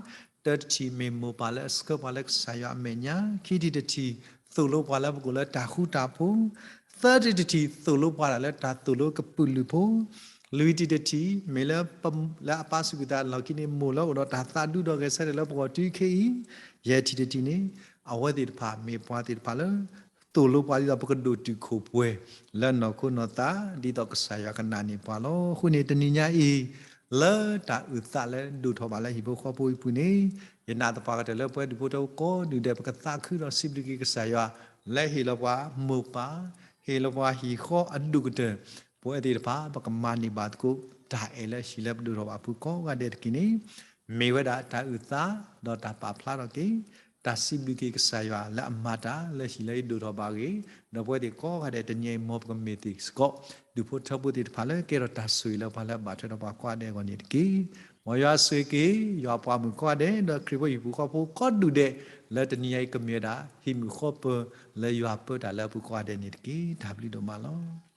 တၢတထံၣ်မ့ၢ်မိၢ်ပၢ်လၢအဆှၢပှၤလၢကစၢ်ယွၤအမဲာ်ညါ, ခံထံၣ်တထံၣ် သိၣ်လိပှၤလၢပကအိၣ်လၢတၢ်ဃူတၢ်ဖိး, သၢထံၣ်တထံၣ် သိၣ်လိပှၤဒၣ်လၢတၢ်သိၣ်လိကပုာ်လုးဖိ, လွံၢ်ထံၣ်တထံၣ် မ့ၢ်လၢ လၢအပၢ်စူၢ်က့ၤသးလီၢ်ခံန့ၣ် မိၢ်လၢအိၣ်ဒီးတၢ်သးဒူဒီးဂဲၤဆၢထၢၣ်လၢပဂီၢ်တုၤခဲအံၤ, ယဲၢ်ထံၣ်တထံၣ်န့ၣ် အဝဲသ့ၣ်တဖၣ်မ့ၢ်ပှၤသ့ၣ်တဖၣ်လၢ သိၣ်လိပှၤဒ်သိးပကဒိၣ်တုာ်ခိၣ်ပှဲၤ လၢနီၢ်ခိနီၢ်သး ဒ်သိးကစၢ်ယွၤကနာ်န့ၢ်ပှၤလီၤ. အဃိန့ၣ် တနံၤညါအံၤ လၢတၢ်အုၣ်သးလၢဒိၣ်ထီၣ်ဘၣ်လၢဟံၣ်ဖိဃီဖိအံၤအပူၤန့ၣ် ယနာ်သပှၢ်ကတၢၢ်လၢပဝဲဒၣ်ဒူၣ်ဖိထၢဖိကိးဒူၣ်ဒဲး ပကသးခုဒီးစံးဘျုးက့ၤကစၢ်ယွၤ လၢဟ့ၣ်လီၤပှၤမိၢ်ပၢ်, ဟ့ၣ်လီၤပှၤဟံၣ်ဃီအဒိၣ်ကတၢၢ်, ပဝဲသ့ၣ်တဖၣ် ပကမၤန့ၢ်ဘၣ်သကိး တၢ်အဲၣ်လၢဟံၣ်လၢပဒိၣ်ထီၣ်ဘၣ်အပူၤကိးဂၤဒဲးတက့ၢ်န့ၣ် မ့ၢ်ဝဲဒၣ်တၢ်အုၣ်သး ဒီးတၢ်ပာ်ဖျါထီၣ်က့ၤ တၢ်စံးဘျုးက့ၤကစၢ်ယွၤလၢအမၤတၢ်လၢဟံၣ်လၢယဒိၣ်ထီၣ်ဘၣ်အဂ့ၢ်, ဒီးပဝဲသ့ၣ်ကိးဂၤဒဲးတနံၤအံၤ မ်ပကမ့ၢ်သ့ၣ်စ့ၢ်ကီး ဒူၣ်ဖိထၢဖိသ့ၣ်တဖၣ်လၢကဲထီၣ်တၢ်ဆိၣ်ဂ့ၤလၢပှၤလၢအဘၣ်ထွဲဒီးပှၤကိးဂၤဒဲး အဂီၢ်န့ၣ်တက့ၢ်. မ်ယွၤဆိၣ်ဂ့ၤက့ၤ ယွၤပှၤမုၣ်ကိးဂၤဒဲး ဒီးခရံာ်ဖိဟံၣ်ဖိဃီဖိကိးဒူၣ်ဒဲး လၢတနံၤညါအံၤကမ့ၢ်ဝဲဒၣ် ဟံၣ်မုၣ်ဃီပၢၤလၢယွၤပၢတၢ်လၢအပူၤကိးဂၤဒဲးန့ၣ်တက့ၢ်. တၢ်ဘျုးဒိၣ်မးလီၤ.